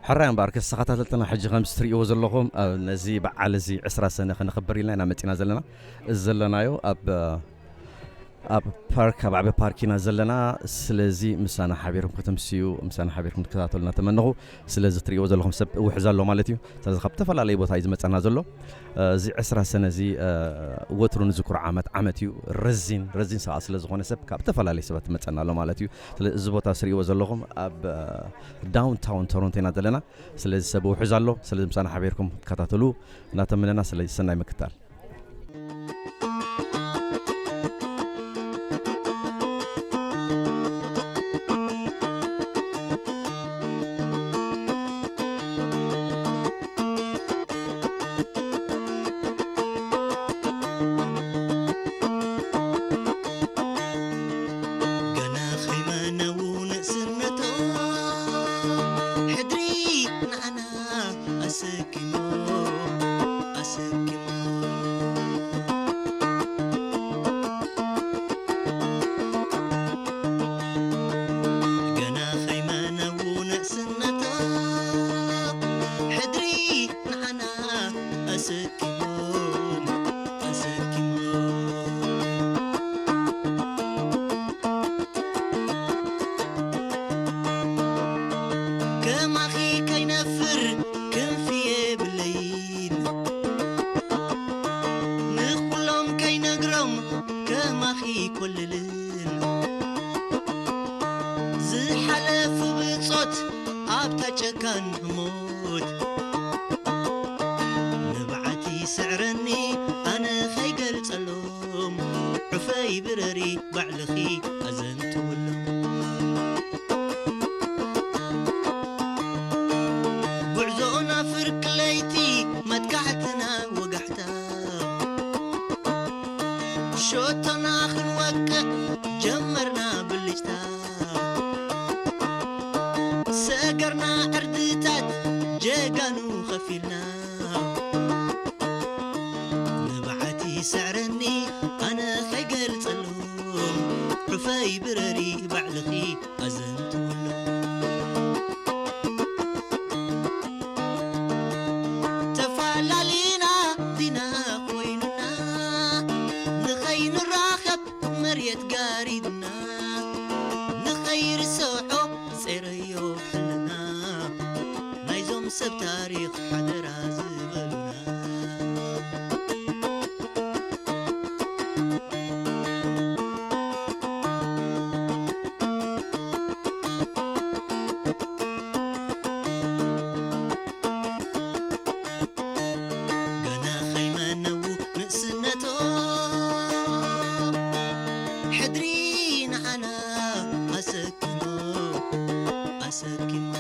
ሕራይ እምበኣር፣ ከስ ተኸታተልትና፣ ሕጂ ከምዚ ትርእይዎ ዘለኹም፣ ኣብ ነዚ በዓል እዚ ዕስራ ሰነ ከነኽብር ኢልና ኢና መጺና ዘለና። እዚ ዘለናዮ ኣብ፣ ኣብ ፓርክ፣ ኣብ ዓቢ ፓርክ ኢና ዘለና። ስለዚ ምሳና ሓቢርኩም ከተምስዩ፣ ምሳና ሓቢርኩም ትከታተሉና ተመነኹ። ስለዚ ትርእይዎ ዘለኹም ሰብ ውሕዝ ኣሎ ማለት እዩ። ስለዚ ካብ ዝተፈላለዩ ቦታ እዩ ዝመጸና ዘሎ። እዚ ዕስራ ሰነ እዚ፣ ወትሩ ንዝክሮ ዓመት ዓመት እዩ። ረዚን፣ ረዚን ሰዓት ስለ ዝኾነ ሰብ ካብ ዝተፈላለዩ ሰባት ትመጸና ኣሎ ማለት እዩ። ስለ እዚ ቦታ ትርእይዎ ዘለኹም ኣብ ዳውንታውን ቶሮንቶ ኢና ዘለና። ስለዚ ሰብ ውሕዝ ኣሎ። ስለዚ ምሳና ሓቢርኩም ትከታተሉ እናተመነና፣ ስለዚ ሰናይ ምክታል። ገና ከይመነዉ ንእስነቶም ሕድሪ ንዓና ኣሰኪሞም፣ ኣሰኪሞም። ገና ከይመነዉ ንእስነቶም ሕድሪ ንዓና ኣሰኪሞም፣ ኣሰኪሞም። ከማኺ ከይነፍር ክንፊ የብለይን፣ ንኹሎም ከይነግሮም ከማኺ ኮልልን። ዝሓለፉ ብጾት ኣብታ ጨካን ህሞት፣ ንብዓት ይስዕረኒ ኣነ ከይገልጸሎም። ዑፈይ ብረሪ ባዕልኺ ኣዘንትውሎም። ጉዕዞና ፍርቂ ለይቲ መጥቃዕትና ወጋሕታ፣ ሸቶና ክንወቅዕ ጀመርና ብልጭታ። ሰገርና ዕርድታት ጀጋኑ ከፊልና። ንብዓት ይስዕረኒ ኣነ ከይገልጸሎም። ዑፈይ ብረሪ ባዕልኺ ኣዘንትውሎም። ተፋላሊና ዲና ኮይኑና፣ ንኸይንራኸብ መሬት ጋሪድና፣ ንኸይርስዖ ጼረዮ ሕልና፣ ናይዞም ሰብ ታሪኽ ሓደራ ዝበሉና። ገና ከይመነዉ ንእስነቶም፣ ሕድሪ ንዓና ኣሰኪሞም፣ ኣሰኪሞም።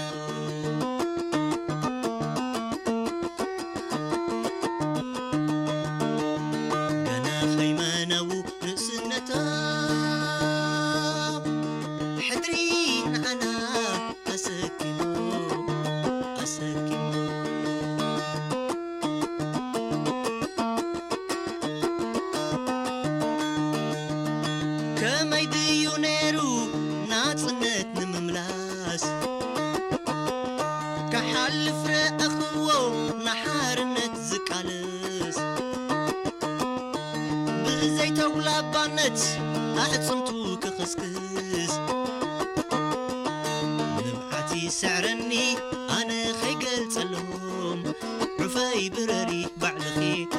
ገና ከይመነዉ ንእስነቶም፣ ሕድሪ ንዓና ኣሰኪሞም፣ ኣሰኪሞም። ከመይ ድዩ ነይሩ ናጽነት ንምምላስ፣ ክሓልፍ ረኣኽዎ ንሓርነት ዝቃለስ፣ ብዘይተጉላባነት ኣዕጽምቱ ክኽስክስ። ንብዓት ይስዕረኒ ኣነ ከይገልጸሎም፣ ዑፈይ ብረሪ ባዕልኺ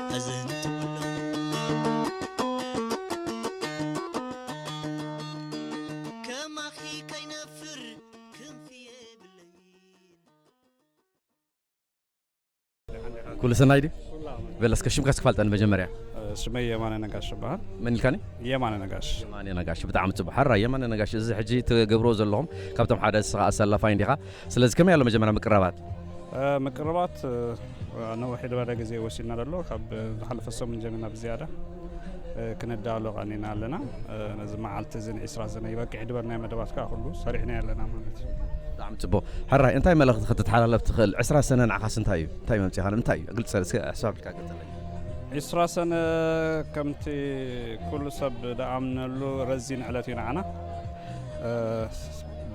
ኣዘንትውሎም። ከማኺ ከይነፍር ክንፊ የብለይ። ኩሉ ሰናይ ድዩ? በል እስከ ሽምካ እስክፋልጠኒ መጀመርያ። ሽመይ የማነ ነጋሽ ይበሃል። መን ኢልካኒ? የማነ ነጋሽ። የማነ ነጋሽ፣ ብጣዕሚ ጽቡቕ። ሕራይ የማነ ነጋሽ፣ እዚ ሕጂ ትገብሮ ዘለኹም ካብቶም ሓደ ንስኻ ኣሳላፋይ እንዲኻ። ስለዚ ከመይ ኣሎ መጀመርያ ምቅርራባት? እ፣ ምቅርራባት፣ እ፣ ነዊሕ ዝበለ ግዜ ወሲድና ዘሎ፣ ካብ ዝሓለፈ ሰሙን ጀሚርና ብዝያዳ፣ እ፣ ክነዳሎ ቀኒና ኣለና። እ፣ ነዚ መዓልቲ እዚ ንዒስራ ሰነ ይበቅዕ ድበልናዮ መደባት ከኣ ኩሉ ሰሪሕናዮ ኣለና ማለት እዩ። ብጣዕሚ ጽቡቕ። ሕራይ፣ እንታይ መልእኽቲ ከተተሓላልፍ ትኽእል? ዕስራ ሰነ ንዓኻስ እንታይ እዩ? እንታይ መምጽኢኻ? እንታይ እዩ? ግልጽ እስከ ሕሳብ ኢልካ ግልጸለይ። ዒስራ ሰነ ከምቲ ኩሉ ሰብ ዝኣምነሉ ረዚን ዕለት እዩ ንዓና። እ፣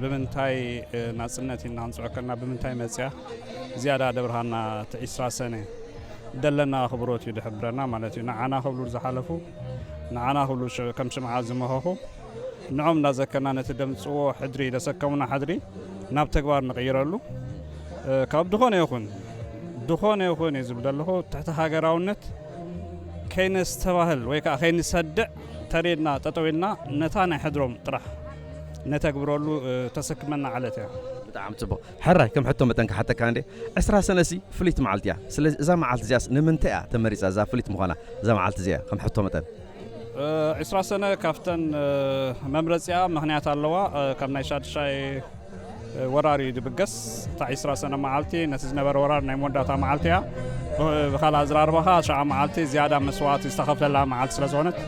ብምንታይ ናጽነት ኢልና ክንጽዖ ከለና ብምንታይ መጽያ ዝያዳ ደብርሃና እቲ ዕስራ ሰነ ደለና ኣኽብሮት እዩ ድሕብረና ማለት እዩ። ንዓና ክብሉ ዝሓለፉ፣ ንዓና ክብሉ ከም ሽምዓ ዝመኸኹ፣ ንዖም እንዳዘከርና ነቲ ደምጽዎ ሕድሪ ደሰከሙና ሕድሪ ናብ ተግባር ንቕይረሉ። ካብ ድኾነ ይኹን ድኾነ ይኹን እየ ዝብል ዘለኹ፣ ትሕቲ ሃገራውነት ከይነስተባህል ወይ ከዓ ከይንሰድዕ ተሬድና ጠጠው ኢልና ነታ ናይ ሕድሮም ጥራሕ ነተግብረሉ ተሰክመና ዓለት እያ። ብጣዕሚ ጽቡቕ። ሕራይ ከም ሕቶ መጠን ክሓተካ እንዴ፣ ዕስራ ሰነሲ ፍልይቲ መዓልቲ እያ። ስለዚ እዛ መዓልቲ እዚኣስ ንምንታይ እያ ተመሪጻ እዛ ፍልይቲ ምዃና እዛ መዓልቲ እዚኣ ከም ሕቶ መጠን? ዕስራ ሰነ ካብተን መምረፂኣ ምኽንያት ኣለዋ። ካብ ናይ ሻድሻይ ወራር እዩ ድብገስ። እታ ዕስራ ሰነ መዓልቲ ነቲ ዝነበረ ወራር ናይ መወዳእታ መዓልቲ እያ። ብኻልእ ኣዝራርባኻ ሽዓ መዓልቲ ዝያዳ መስዋእቲ ዝተኸፍለላ መዓልቲ ስለ ዝኾነት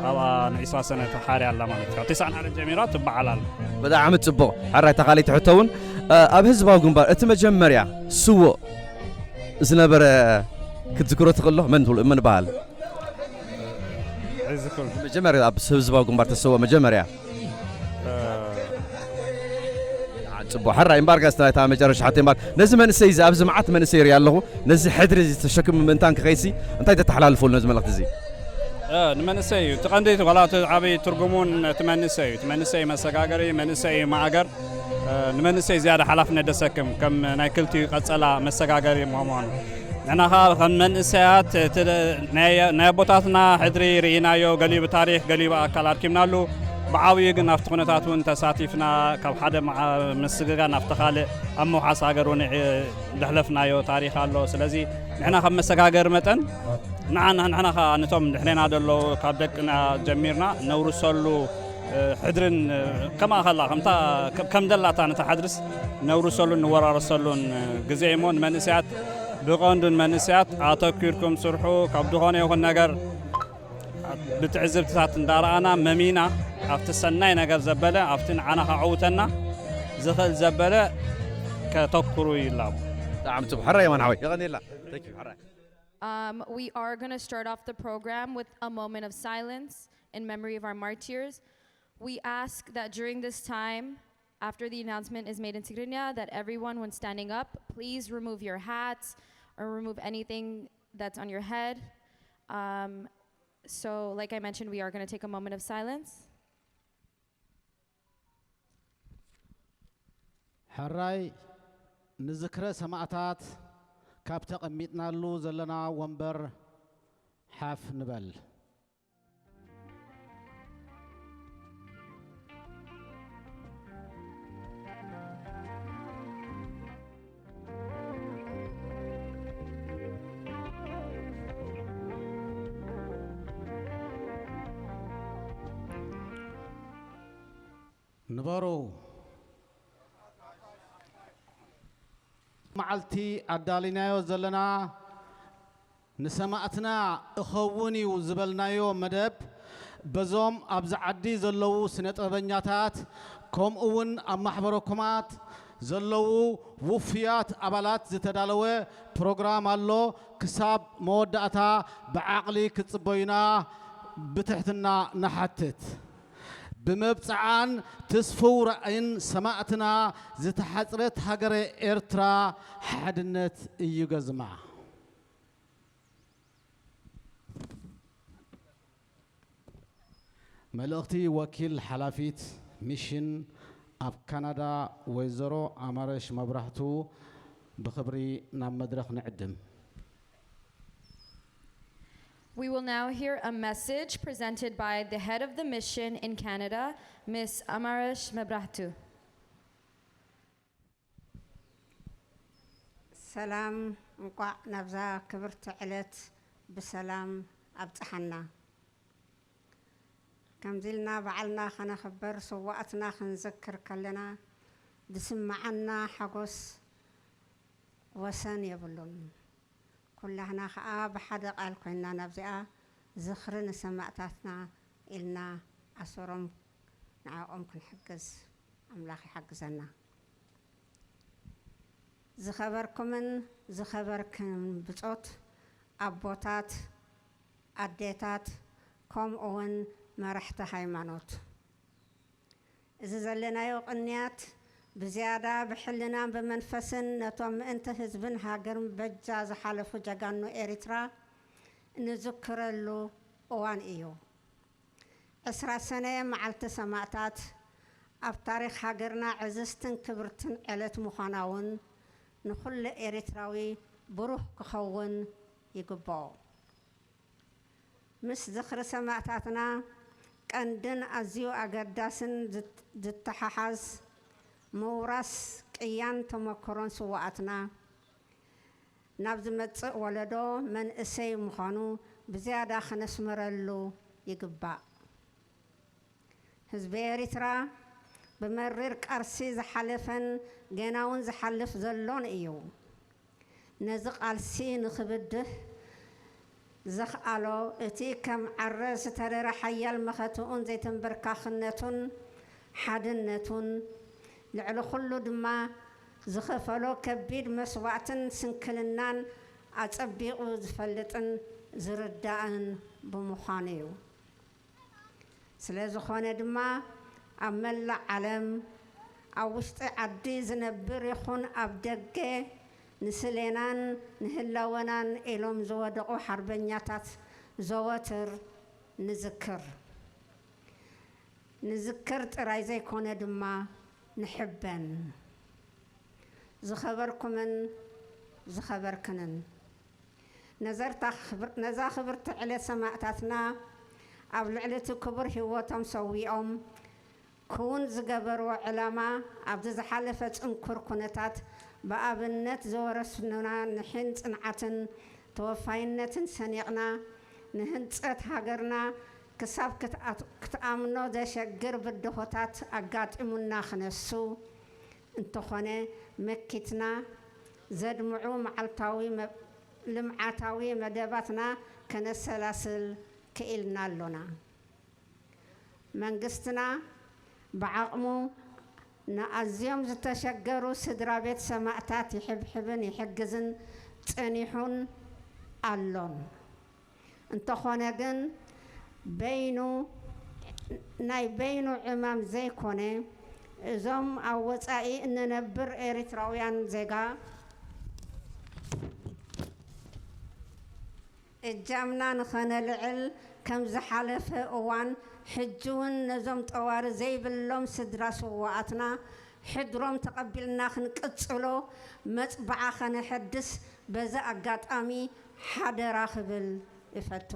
ኣብኣ ንዕስራ ሰነ ተሓርያ ኣላ ማለት እዩ። ካብ ተስዓን ሓደን ጀሚራ ትበዓል ኣላ። ብጣዕሚ ጽቡቕ። ሕራይ ተኻሊቲ ሕቶ እውን ኣብ ህዝባዊ ግንባር እቲ መጀመርያ ስዉእ ዝነበረ ክትዝክሮ ትኽእሎ መን ትብሎ መን በሃል? መጀመርያ ኣብ ህዝባዊ ግንባር ተሰወ መጀመርያ ጽቡቅ ሕራይ እምባር ጋስታ እታ መጨረሻ ሓቲ እምባር ነዚ መንእሰይ እዚ ኣብዚ መዓት መንእሰይ ሪኣ ኣለኹ ነዚ ሕድሪ እዚ ተሸክሙ ምእንታን ክኸይሲ እንታይ ተተሓላልፈሉ ነዚ መልእኽቲ እዚ ንመንእሰይ እዩ እቲ ቀንዲ ዋላ እቲ ዓበይ ትርጉሙን እቲ መንእሰይ እዩ እቲ መንእሰይ መሰጋገሪ መንእሰይ ማእገር ንመንእሰይ ዝያዳ ሓላፍነት ደሰክም ከም ናይ ክልቲኡ ቀጸላ መሰጋገሪ ምዃኑ ንሕና ኸዓ ከም መንእሰያት ናይ ኣቦታትና ሕድሪ ርኢናዮ ገሊኡ ብታሪኽ ገሊኡ ብኣካል ኣርኪብናሉ ብዓብዩ ግን ኣብቲ ኩነታት እውን ተሳቲፍና ካብ ሓደ ምስግጋር ናብቲ ካልእ ኣብ ምውሓስ ሃገር እውን ደሕለፍናዮ ታሪኽ ኣሎ ስለዚ ንሕና ከም መሰጋገሪ መጠን ንዓና ንሕና ኸዓ ነቶም ድሕሬና ዘለዉ ካብ ደቅና ጀሚርና ነውርሰሉ ሕድርን ከማኣ ከላ ከምታ ከም ደላታ ነታ ሕድርስ ነውርሰሉን ንወራረሰሉን ግዜ እሞ ንመንእሰያት ብቐንዱ ንመንእሰያት ኣተኪርኩም ስርሑ ካብ ዝኾነ ይኹን ነገር ብትዕዝብትታት እንዳረኣና መሚና ኣብቲ ሰናይ ነገር ዘበለ ኣብቲ ንዓና ከዐውተና ዝኽእል ዘበለ ከተኩሩ ይላቡ። ብጣዕሚ ጽቡቅ ሕራይ የማን ሓወይ የቐንየልና። Thank you ሕራይ። Um, we are going to start off the program with a moment of silence in memory of our martyrs. We ask that during this time, after the announcement is made in Tigrinya, that everyone, when standing up, please remove your hats or remove anything that's on your head. Um, so, like I mentioned, we are going to take a moment of silence. ሕራይ ንዝክረ ሰማእታት ካብ ተቐሚጥናሉ ዘለና ወንበር ሓፍ ንበል። ንበሩ መዓልቲ ኣዳሊናዮ ዘለና ንሰማእትና እኸውን እዩ ዝበልናዮ መደብ በዞም ኣብዚ ዓዲ ዘለዉ ስነ ጥበበኛታት ከምኡ እውን ኣብ ማሕበረኮማት ዘለዉ ውፉያት ኣባላት ዝተዳለወ ፕሮግራም ኣሎ። ክሳብ መወዳእታ ብዓቕሊ ክትጽበዩና ብትሕትና ንሓትት። ብመብጽዓን ትስፉው ራእይን ሰማእትና ዝተሓጽረት ሃገረ ኤርትራ ሓድነት እዩ ገዝማ። መልእኽቲ ወኪል ሓላፊት ሚሽን ኣብ ካናዳ ወይዘሮ ኣማረሽ መብራህቱ ብኽብሪ ናብ መድረኽ ንዕድም። We will now hear a message presented by the head of the mission in Canada, Miss Amaresh Mebrahtu. ሰላም እንቋዕ ናብዛ ክብርቲ ዕለት ብሰላም ኣብጽሓና። ከምዚ ኢልና በዓልና ከነኽብር ስዋእትና ክንዝክር ከለና ዝስምዓና ሓጎስ ወሰን የብሉን። ኩላህና ከኣ ብሓደ ቃል ኮይንና ናብዚኣ ዝኽሪ ንሰማእታትና ኢልና ኣሰሮም ንዓኦም ክንሕግዝ ኣምላኽ ይሓግዘና። ዝኸበርኩምን ዝኸበርክን ብጾት ኣቦታት፣ ኣዴታት፣ ከምኡ እውን መራሕቲ ሃይማኖት፣ እዚ ዘለናዮ ቅንያት ብዝያዳ ብሕልናን ብመንፈስን ነቶም ምእንቲ ህዝብን ሃገርን በጃ ዝሓለፉ ጀጋኑ ኤሪትራ እንዝክረሉ እዋን እዩ። ዕስራ ሰነ መዓልቲ ሰማእታት ኣብ ታሪኽ ሃገርና ዕዝዝትን ክብርትን ዕለት ምዃና እውን ንኹሉ ኤሪትራዊ ብሩህ ክኸውን ይግብኦ። ምስ ዝኽሪ ሰማእታትና ቀንድን ኣዝዩ ኣገዳስን ዝት-፣ ዝተሓሓዝ ምውራስ ቅያን ተመክሮን ስውኣትና ናብ ዝመጽእ ወለዶ መንእሰይ ምዃኑ ብዝያዳ ከነስምረሉ ይግባእ። ህዝቢ ኤሪትራ ብመሪር ቃልሲ ዝሓለፈን ገና እውን ዝሓልፍ ዘሎን እዩ። ነዚ ቃልሲ ንኽብድህ ዘኽኣሎ እቲ ከም ዓረ ዝተረረ ሓያል መኸትኡን ዘይተንበርካኽነቱን ሓድነቱን፣ ልዕሊ ኩሉ ድማ ዝኸፈሎ ከቢድ መስዋእትን ስንክልናን ኣጸቢቑ ዝፈልጥን ዝርዳእን ብምዃኑ እዩ። ስለ ዝኾነ ድማ ኣብ መላእ ዓለም፣ ኣብ ውሽጢ ዓዲ ዝነብር ይኹን ኣብ ደገ፣ ንስሌናን ንህላወናን ኢሎም ዝወደቑ ሓርበኛታት ዘወትር ንዝክር። ንዝክር ጥራይ ዘይኮነ ድማ ንሕበን። ዝኸበርኩምን ዝኸበርክንን፣ ነዘርታ ክብር-፣ ነዛ ክብርቲ ዕለት ሰማእታትና ኣብ ልዕሊ እቲ ክቡር ህይወቶም ሰዊኦም ክውን ዝገበርዎ ዕላማ፣ ኣብዚ ዝሓለፈ ጽንኩር ኩነታት ብኣብነት ዝወረስኑና ንሒን ጽንዓትን ተወፋይነትን ሰኒቕና፣ ንህንጸት ሃገርና ክሳብ ክትኣት-፣ ክትኣምኖ ዘሸግር ብድሆታት ኣጋጢሙና ክነሱ እንተኾነ፣ መኪትና ዘድምዑ መዓልታዊ መ-፣ ልምዓታዊ መደባትና ከነሰላስል ክኢልና ኣሎና። መንግስትና ብዓቕሙ ንኣዝዮም ዝተሸገሩ ስድራ ቤት ሰማእታት ይሕብሕብን ይሕግዝን ጸኒሑን ኣሎን። እንተኾነ ግን በይኑ፣ ናይ በይኑ ዕማም ዘይኮነ፣ እዞም ኣብ ወጻኢ እንነብር ኤሪትራውያን ዜጋ እጃምና ንኸነልዕል ከም ዝሓለፈ እዋን፣ ሕጂ እውን ነዞም ጠዋሪ ዘይብሎም ስድራ ስውኣትና ሕድሮም ተቐቢልና ክንቅጽሎ መጽብዓ ከነሐድስ በዚ ኣጋጣሚ ሓደራ ክብል እፈቱ።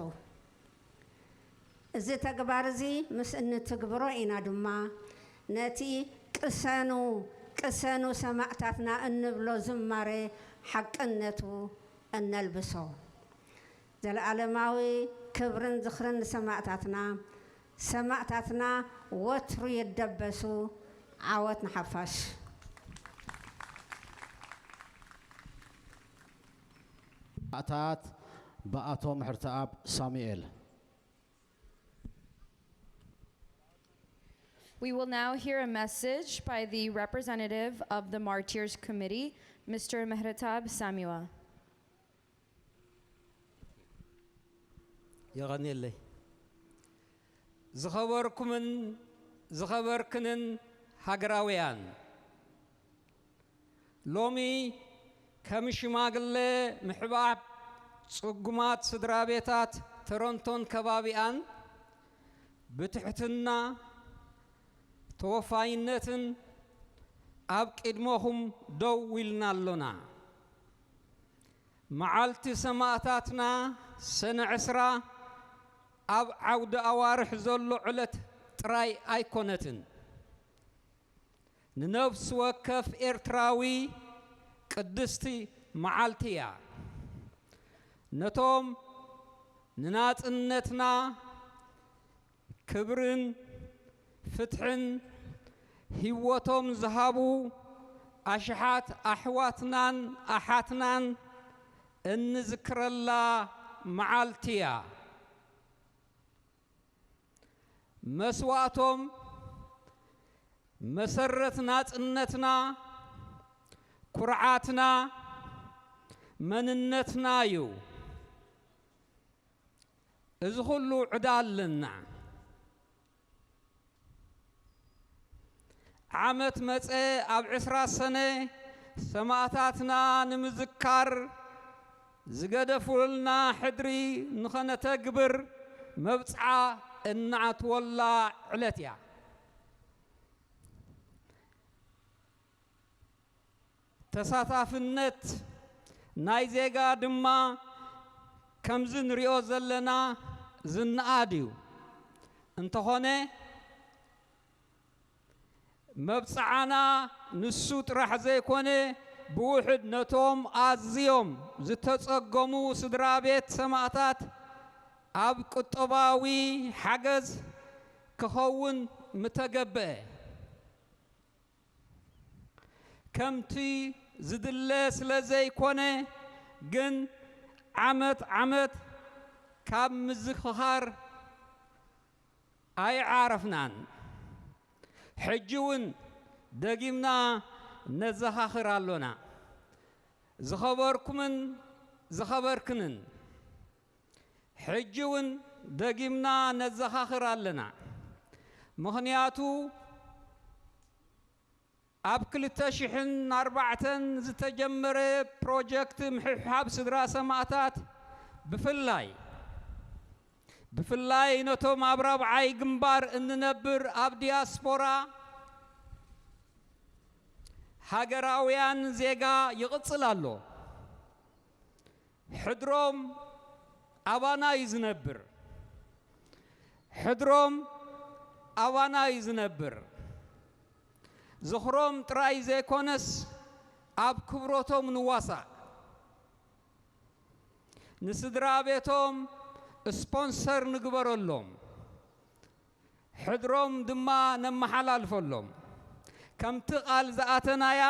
እዚ ተግባር እዚ ምስ እንትግብሮ ኢና ድማ ነቲ ቅሰኑ፣ ቅሰኑ ሰማእታትና እንብሎ ዝማሬ ሓቅነቱ እነልብሶ። ዘለኣለማዊ ክብርን ዝኽርን ንሰማእታትና። ሰማእታትና ወትሩ ይደበሱ። ዓወት ንሓፋሽ። ኣታት ብኣቶ ምሕርተኣብ ሳሙኤል። We will now hear a message by the representative of the Martyrs Committee, Mister Mehretab Samiwa. የቐንየለይ። ዝኸበርኩምን ዝኸበርክንን ሃገራውያን፣ ሎሚ ከም ሽማግለ ምሕባእ ጽጉማት ስድራ ቤታት ቶሮንቶን ከባቢኣን ብትሕትና ተወፋይነትን ኣብ ቅድመኹም ደው ኢልና ኣሎና። መዓልቲ ሰማእታትና ሰነ ዕስራ ኣብ ዓውዲ ኣዋርሕ ዘሎ ዕለት ጥራይ ኣይኮነትን። ንነፍሲ ወከፍ ኤርትራዊ ቅድስቲ መዓልቲ እያ። ነቶም ንናጽነትና ክብርን ፍትሕን ህይወቶም ዝሃቡ ኣሽሓት ኣሕዋትናን ኣሓትናን እንዝክረላ መዓልቲ እያ። መስዋእቶም መሰረት ናጽነትና፣ ኩርዓትና፣ መንነትና እዩ። እዚ ኩሉ ዕዳ ኣለና። ዓመት መጸ ኣብ ዕስራ ሰነ ሰማእታትና ንምዝካር ዝገደፉልና ሕድሪ ንኸነተግብር መብጽዓ እናኣትወላ ዕለት እያ። ተሳታፍነት ናይ ዜጋ ድማ ከምዚ ንሪኦ ዘለና ዝነኣድ እዩ። እንተኾነ፣ መብጽዓና ንሱ ጥራሕ ዘይኮነ፣ ብውሕድ ነቶም ኣዝዮም ዝተጸገሙ ስድራ ቤት ሰማእታት ኣብ ቁጠባዊ ሓገዝ ክኸውን ምተገብአ። ከምቲ ዝድለ ስለ ዘይኮነ ግን፣ ዓመት ዓመት ካብ ምዝኽኻር ኣይዓረፍናን። ሕጂ እውን ደጊምና ነዘኻኽር ኣሎና። ዝኸበርኩምን ዝኸበርክንን፣ ሕጂ እውን ደጊምና ነዘኻኽር ኣለና። ምኽንያቱ፣ ኣብ ክልተ ሽሕን ኣርባዕተን ዝተጀመረ ፕሮጀክት ምሕብሓብ ስድራ ሰማእታት፣ ብፍላይ፣ ብፍላይ ነቶም ኣብ ራብዓይ ግንባር እንነብር ኣብ ዲያስፖራ ሃገራውያን ዜጋ ይቕጽል ኣሎ። ሕድሮም ኣባና እዩ ዝነብር። ሕድሮም ኣባና እዩ ዝነብር። ዝኽሮም ጥራይ ዘይኮነስ፣ ኣብ ክብረቶም ንዋሳእ። ንስድራ ቤቶም ስፖንሰር ንግበረሎም። ሕድሮም ድማ ነመሓላልፈሎም። ከምቲ ቃል ዝኣተናያ፣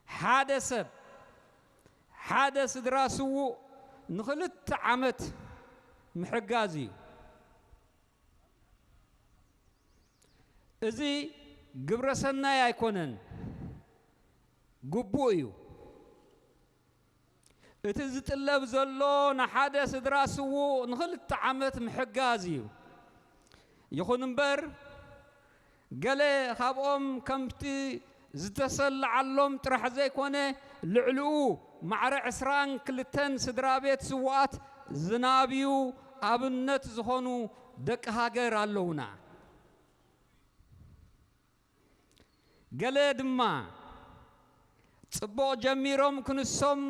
ሓደ ሰብ፣ ሓደ ስድራ ስዉእ ንኽልተ ዓመት ምሕጋዝ እዩ። እዚ ግብረ ሰናይ ኣይኮነን፣ ግቡእ እዩ። እቲ ዝጥለብ ዘሎ ንሓደ ስድራ ስዉእ ንኽልተ ዓመት ምሕጋዝ እዩ። ይኹን እምበር፣ ገለ ካብኦም ከምቲ ዝተሰልዓሎም ጥራሕ ዘይኮነ፣ ልዕሊኡ ማዕረ ዕስራን ክልተን ስድራ ቤት ስዉኣት ዝናብዩ ኣብነት ዝኾኑ ደቂ ሃገር ኣለዉና። ገለ ድማ ጽቡቕ ጀሚሮም ክንሶም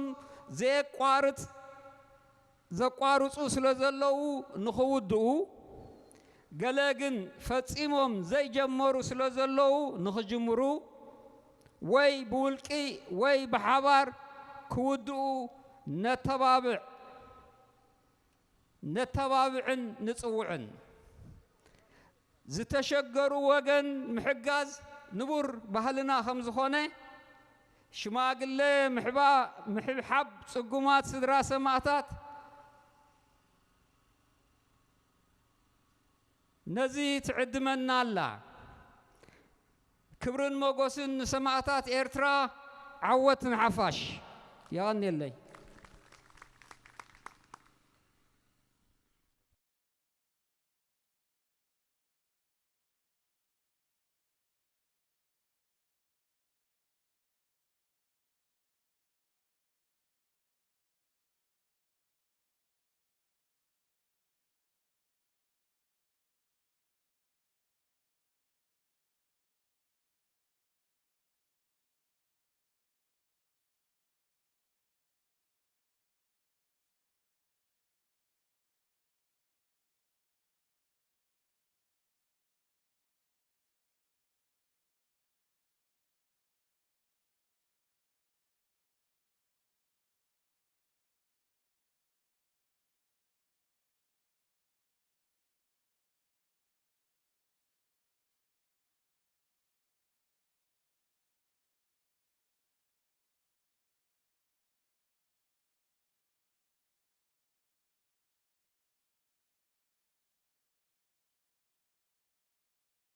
ዘየቋርጽ፣ ዘቋርጹ ስለ ዘለዉ ንኽውድኡ፣ ገለ ግን ፈጺሞም ዘይጀመሩ ስለ ዘለዉ ንኽጅምሩ፣ ወይ ብውልቂ ወይ ብሓባር ክውድኡ ነተባብዕ፣ ነተባብዕን ንጽውዕን። ዝተሸገሩ ወገን ምሕጋዝ ንቡር ባህልና ከም ዝኾነ፣ ሽማግለ ምሕባ-፣ ምሕብሓብ ጽጉማት ስድራ ሰማእታት ነዚ ትዕድመና ኣላ። ክብርን ሞጎስን ንሰማእታት ኤርትራ፣ ዓወት ንሓፋሽ። የቐንየለይ።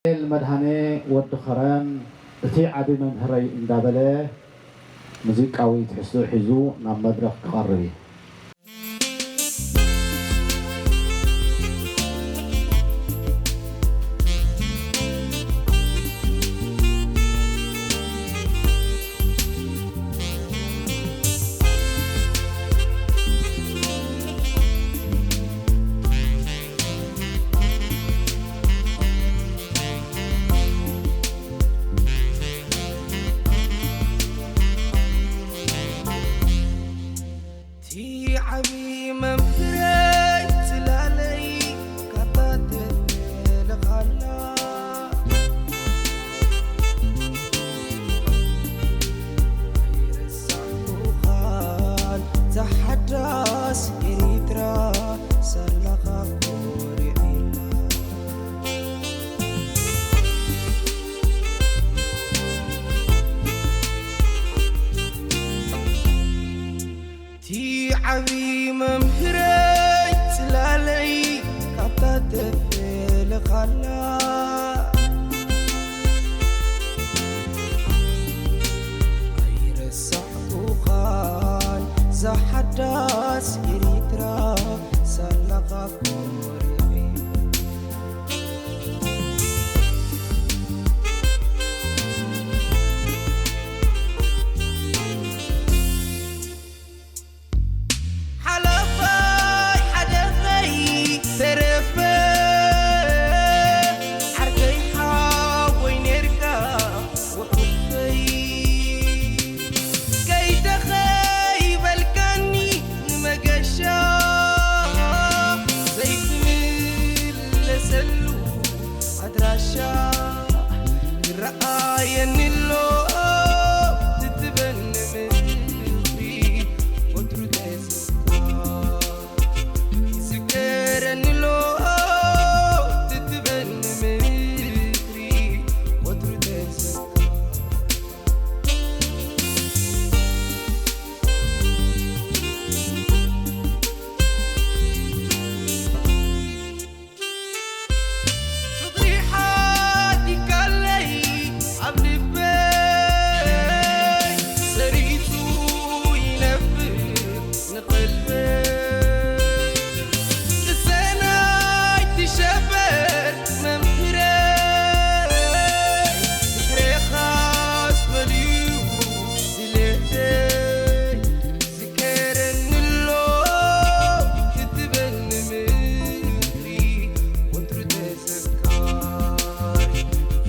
ኤል መድሃኔ ወዲ ኸረን እቲ ዓቢ መምህረይ እንዳበለ ሙዚቃዊ ትሕዝትኡ ሒዙ ናብ መድረኽ ክቐርብ እዩ። ዓቢ መምህረይ ጽላለይ ካታ ተፈልኻላ። ኣይረሳዕኩኻን ዛሓዳስ ኤሪትራ ሳላኻ ኮሪዐላ። እቲ ዓቢ መምህረይ ጽላለይ ካብታ ተፈልኻላ። ኣይረሳዕኩኻን ዛሓዳስ ኤሪትራ ሳላኻ ኮሪዐ። ሓለፋይ ሓደኸይ ተረፈ ዓርከይ ሓወይ ኔርካ ውሑፈይ ከይተኸይበልካኒ ንመገሻ ዘይትምለሰሉ ኣድራሻ ይረኣየኒ ኣሎ ትትበኒ ምኽሪ ወትሩ ተስፋ ይዝከረኒ ኣሎ ትትበኒ ምኽሪ ወትሩ ተስፋ ፍቕሪ ሓዲጋለይ ኣብ ልበይ ሰሪጹ ይነብር ንቐልበይ። ቅሰናይ ትሸበር መምህረይ ድሕሬኻስ መን እዩ ድሌተይ? ዝከረኒ ኣሎ ትትበኒ ምኽሪ ወትሩ ተዘካሪ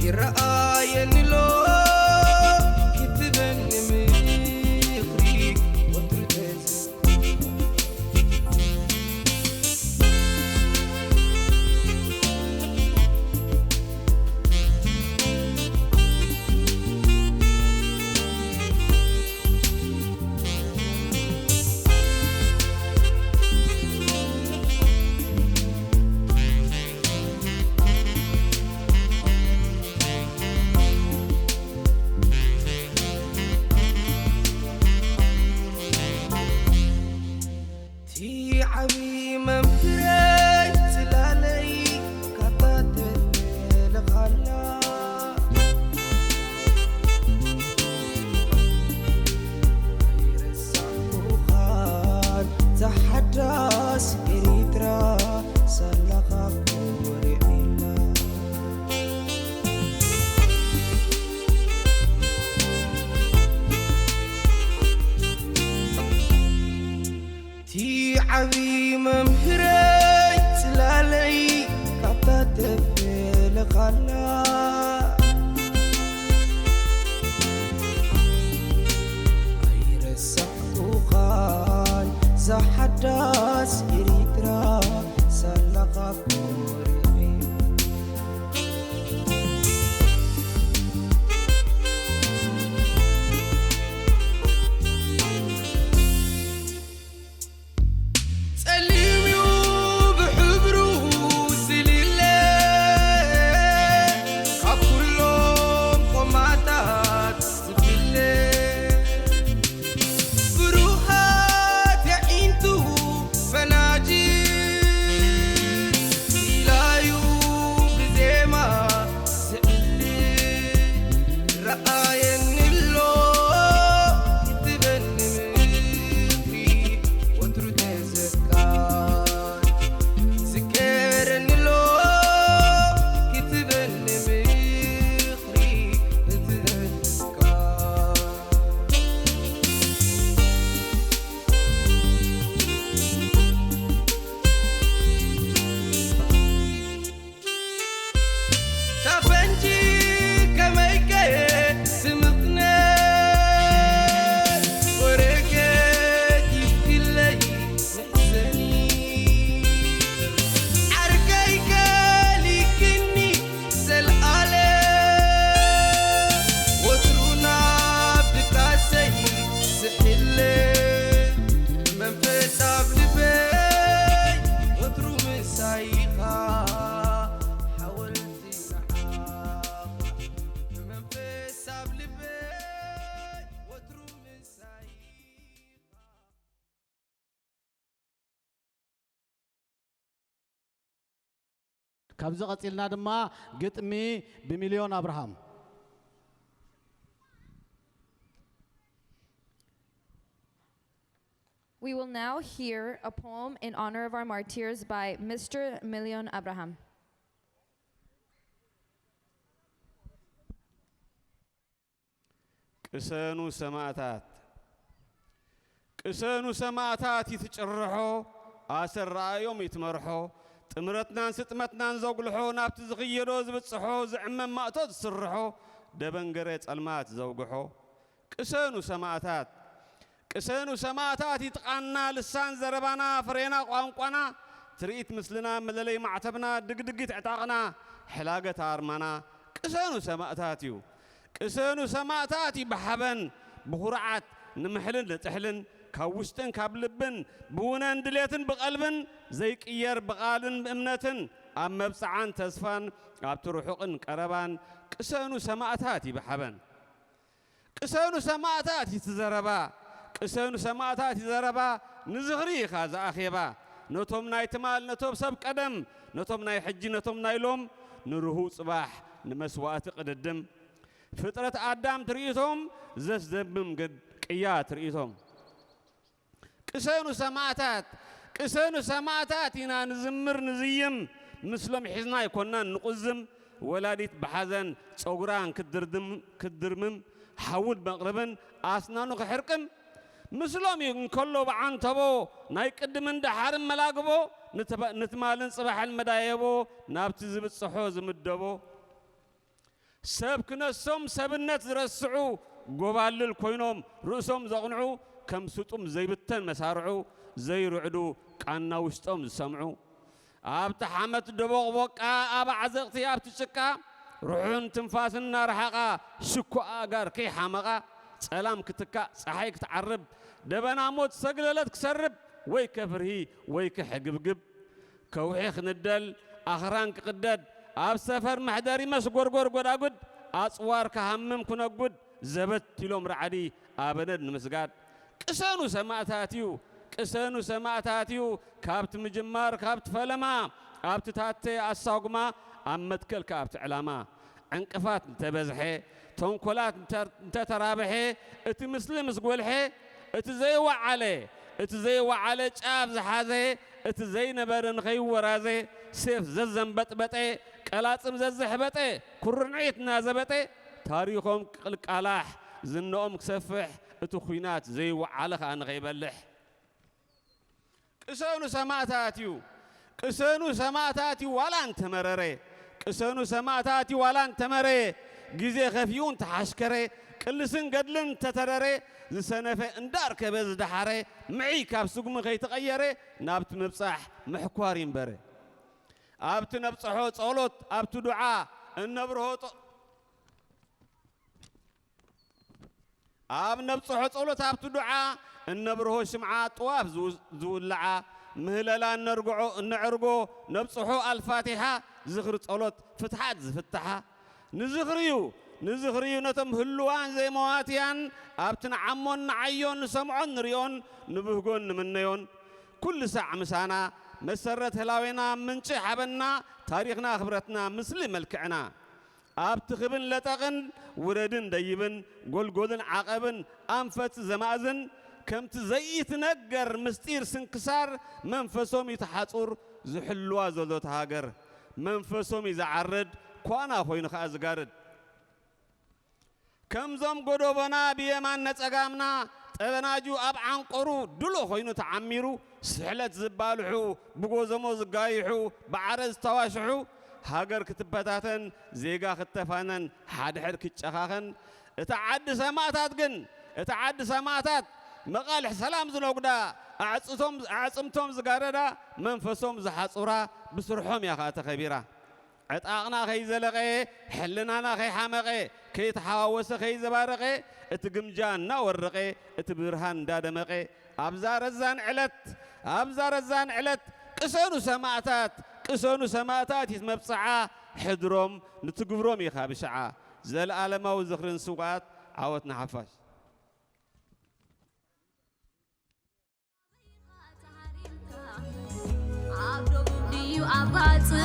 ይረኣየኒ ኣሎ ትትበኒ ምኽሪ ወትሩ ተዘካሪ እቲ ዓቢ መምህረይ ጽላለይ ካታ ተፈልኻላ። ኣይረሳዕኩኻን ዛሓዳስ ኤሪትራ ሳላኻ ኮሪዐላ። እቲ ዓቢ መምህረይ ጽላለይ ካብታ ተፈልኻላ። ኣይረሳዕኩኻን ዛሓዳስ ኤሪትራ ሳላኻ ኮሪዐ። ጸሊም እዩ ብሕብሩ ዝልለ፣ ካብ ኩሎም ቆማታት ዝፍለ። ብሩሃት የዒንቱ ፈናጅል ካብዚ ቀጺልና ድማ ግጥሚ ብሚልዮን ኣብርሃም። We will now hear a poem in honor of our martyrs by Mister Milion Abraham. ቅሰኑ ሰማእታት፣ ቅሰኑ ሰማእታት ይትጭርሖ፣ ኣሰር ረኣዮም ይትመርሖ፣ ጥምረትናን ስጥመትናን ዘጉልሖ፣ ናብቲ ዝኽየዶ ዝብጽሖ፣ ዝዕመም ማእቶ ዝስርሖ፣ ደበንገረ ጸልማት ዘውግሖ። ቅሰኑ ሰማእታት፣ ቅሰኑ ሰማእታት ይጥቓና ልሳን ዘረባና፣ ፍሬና ቋንቋና፣ ትርኢት ምስልና፣ መለለይ ማዕተብና፣ ድግድጊት ዕጣቕና፣ ሕላገት ኣርማና፣ ቅሰኑ ሰማእታት እዩ። ቅሰኑ ሰማእታት ይበሓበን ብኹርዓት ንምሕልን ንጥሕልን ካብ ውሽጥን ካብ ልብን ብውነን ድሌትን ብቐልብን ዘይቅየር ብቓልን ብእምነትን ኣብ መብጽዓን ተስፋን ኣብቲ ርሑቕን ቀረባን ቅሰኑ ሰማእታት ይበሓበን። ቅሰኑ ሰማእታት ይትዘረባ ቅሰኑ ሰማእታት ይዘረባ ንዝኽሪ ኢኻ ዝኣኼባ ነቶም ናይ ትማል ነቶም ሰብ ቀደም ነቶም ናይ ሕጂ ነቶም ናይ ሎም ንርሁው ጽባሕ ንመስዋእቲ ቅድድም ፍጥረት ኣዳም ትርኢቶም ዘስደምም ግን ቅያ ትርኢቶም። ቅሰኑ ሰማእታት ቅሰኑ ሰማእታት ኢና ንዝምር ንዝይም ምስሎም ሒዝና ኣይኮናን ንቁዝም ወላዲት ብሓዘን ጸጉራን ክትድርምም ሓውን መቕርብን ኣስናኑ ክሕርቅም ምስሎም እዩ እንከሎ ብዓንተቦ ናይ ቅድምን ደሓርን መላግቦ ንትማልን ጽባሕን መዳየቦ ናብቲ ዝብጽሖ ዝምደቦ ሰብ ክነሶም ሰብነት ዝረስዑ ጎባልል ኮይኖም ርእሶም ዘቕንዑ ከም ስጡም ዘይብተን መሳርዑ ዘይርዕዱ ቃና ውሽጦም ዝሰምዑ ኣብቲ ሓመት ደቦቕቦቃ ኣብ ዓዘቕቲ ኣብቲ ጭቃ ርሑን ትንፋስ እናረሓቓ ሽኮ ኣእጋር ከይሓመቓ ጸላም ክትካእ ጸሓይ ክትዓርብ ደበና ሞት ሰግለለት ክሰርብ ወይ ከፍርሂ ወይ ክሕግብግብ ከውሒ ክንደል ኣኽራን ክቕደድ ኣብ ሰፈር መሕደሪ መስጎርጎር ጎዳጉድ ኣጽዋር ክሃምም ክነጉድ ዘበት ኢሎም ራዕዲ ኣበነድ ንምስጋድ ቅሰኑ ሰማእታት እዩ ቅሰኑ ሰማእታት እዩ ካብቲ ምጅማር ካብቲ ፈለማ ኣብቲ ታተ ኣሳጉማ ኣብ መትከል ከኣብቲ ዕላማ ዕንቅፋት እንተበዝሐ፣ ተንኮላት እንተተራብሐ፣ እቲ ምስሊ ምስ ጎልሐ፣ እቲ ዘይወዓለ እቲ ዘይወዓለ ጫፍ ዝሓዘ፣ እቲ ዘይነበረ ንኸይወራዘ፣ ሴፍ ዘዘንበጥበጠ፣ ቀላጽም ዘዘሕበጠ፣ ኩርንዒት እናዘበጠ፣ ታሪኾም ክቕልቃላሕ፣ ዝነኦም ክሰፍሕ፣ እቲ ኹናት ዘይወዓለ ኸኣ ንኸይበልሕ። ቅሰኑ ሰማእታት እዩ ቅሰኑ ሰማእታት እዩ ዋላ እንተመረረ ቅሰኑ ሰማእታት እዩ ዋላ እንተመረ ግዜ ከፊኡ እንተሓሽከረ ቅልስን ገድልን እንተተረረ ዝሰነፈ እንዳርከበ ዝደሓረ ምዒ ካብ ስጉሚ ከይተቐየረ ናብቲ ምብጻሕ ምሕኳር ይንበረ ኣብቲ ነብጽሖ ጸሎት ኣብቲ ዱዓ እነብርሆ ኣብ ነብጽሖ ጸሎት ኣብቲ ዱዓ እነብርሆ ሽምዓ ጥዋፍ ዝውልዓ ምህለላ እነርግዖ እነዕርጎ ነብጽሖ ኣልፋቲሓ ዝኽሪ ጸሎት ፍትሓት ዝፍትሓ ንዝኽርዩ ንዝኽርዩ ነቶም ህልዋን ዘይመዋትያን ኣብቲ ንዓሞን ንዓዮን ንሰምዖን ንሪኦን ንብህጎን ንምነዮን ኩሉ ሳዕ ምሳና መሰረት ህላዌና ምንጪ ሓበንና ታሪኽና ክብረትና ምስሊ መልክዕና ኣብቲ ክብን ለጠቕን ውረድን ደይብን ጎልጎልን ዓቐብን ኣንፈት ዘማእዝን ከምቲ ዘይትነገር ምስጢር ስንክሳር መንፈሶም ይትሓጹር ዝሕልዋ ዘሎት ሃገር መንፈሶም ይዝዓርድ ኳና ኮይኑ ከኣ ዝጋርድ ከምዞም ጎደቦና ብየማን ነጸጋምና ጠበናጁ ኣብ ዓንቆሩ ድሎ ኮይኑ ተዓሚሩ ስሕለት ዝባልሑ ብጎዘሞ ዝጋይሑ ብዓረ ዝተዋሽሑ ሃገር ክትበታተን ዜጋ ክተፋነን ሓድሕድ ክጨኻኸን እታ ዓዲ ሰማእታት ግን እታ ዓዲ ሰማእታት መቓልሕ ሰላም ዝነጉዳ ኣዕፅምቶም ዝጋረዳ መንፈሶም ዝሓፁራ ብስርሖም እያ ከዓ ተኸቢራ ዕጣቕና ከይዘለቐ፣ ሕልናና ከይሓመቐ፣ ከይተሓዋወሰ ከይዘባረቐ፣ እቲ ግምጃ እናወረቐ፣ እቲ ብርሃን እንዳደመቐ፣ ኣብዛ ረዛን ዕለት፣ ኣብዛ ረዛን ዕለት፣ ቅሰኑ ሰማእታት፣ ቅሰኑ ሰማእታት ኢት መብጽዓ፣ ሕድሮም ንትግብሮም ኢኻ ብሽዓ። ዘለኣለማዊ ዝኽሪ ንስውኣት፣ ዓወት ንሓፋሽ። ኣብ ደቡብ ድዩ ኣብ ባጽዕ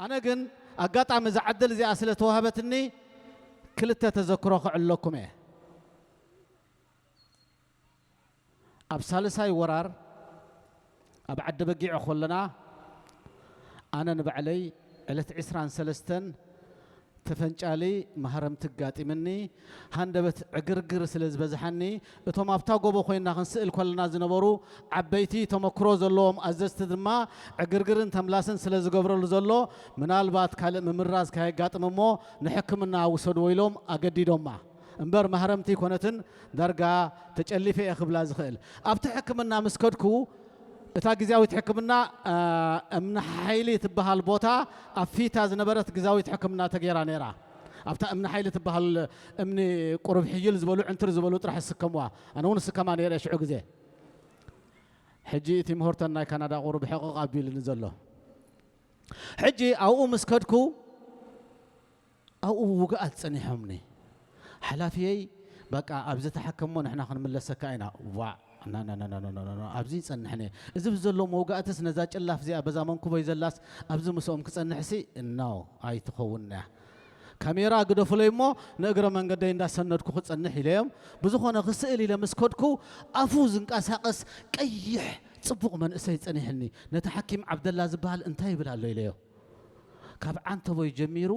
ኣነ ግን ኣጋጣሚ እዛ ዕድል እዚኣ ስለ ተዋህበትኒ ክልተ ተዘክሮ ክዕለኩም እየ። ኣብ ሳልሳይ ወራር ኣብ ዓዲ በጊዕ ከለና ኣነ ንባዕለይ ዕለት ዕስራን ሰለስተን ተፈንጫሊ ማህረምቲ ኣጋጢምኒ። ሃንደበት ዕግርግር ስለ ዝበዝሓኒ እቶም ኣብታ ጎቦ ኮይና ክንስእል ከለና ዝነበሩ ዓበይቲ ተመክሮ ዘለዎም ኣዘዝቲ ድማ ዕግርግርን ተምላስን ስለ ዝገብረሉ ዘሎ ምናልባት ካልእ ምምራዝ ከየጋጥም እሞ ንሕክምና ውሰድዎ ኢሎም ኣገዲዶማ። እምበር ማህረምቲ ኣይኮነትን ዳርጋ ተጨሊፈ እየ ክብላ ዝኽእል። ኣብቲ ሕክምና ምስ ከድኩ እታ ግዝያዊት ሕክምና እምኒ ሓይሊ ትበሃል ቦታ ኣብ ፊታ ዝነበረት ግዝያዊት ሕክምና ተገይራ ነይራ። ኣብታ እምኒ ሓይሊ ትበሃል እምኒ ቁሩብ ሕይል ዝበሉ ዕንትር ዝበሉ ጥራሕ ዝስከምዋ። ኣነ እውን ስከማ ነይረ ሽዑ ግዜ። ሕጂ እቲ ምህርተን ናይ ካናዳ ቁሩብ ሕቕቕ ኣቢሉኒ ዘሎ። ሕጂ ኣብኡ ምስ ከድኩ ኣብኡ ውግኣት ጸኒሖምኒ። ሓላፊየይ በቃ ኣብዚ ተሓከሞ ንሕና ክንምለሰካ ኢና። ዋዕ ናናናናናናና ኣብዚ ይጸንሕኒ። እዚ ብዘሎ መውጋእትስ ነዛ ጭላፍ እዚኣ በዛ መንኩቦይ ዘላስ ኣብዚ ምስኦም ክጸንሕሲ እኖ ኣይትኸውን እያ። ካሜራ ግደፉለይ እሞ ንእግረ መንገደይ እንዳሰነድኩ ክጸንሕ ኢለዮም። ብዝኾነ ክስእል ኢለ ምስ ከድኩ ኣፉ ዝንቀሳቐስ ቀይሕ ጽቡቕ መንእሰይ ጸኒሕኒ። ነቲ ሓኪም ዓብደላ ዝበሃል እንታይ ይብል ኣሎ ኢለዮ። ካብ ዓንተቦይ ጀሚሩ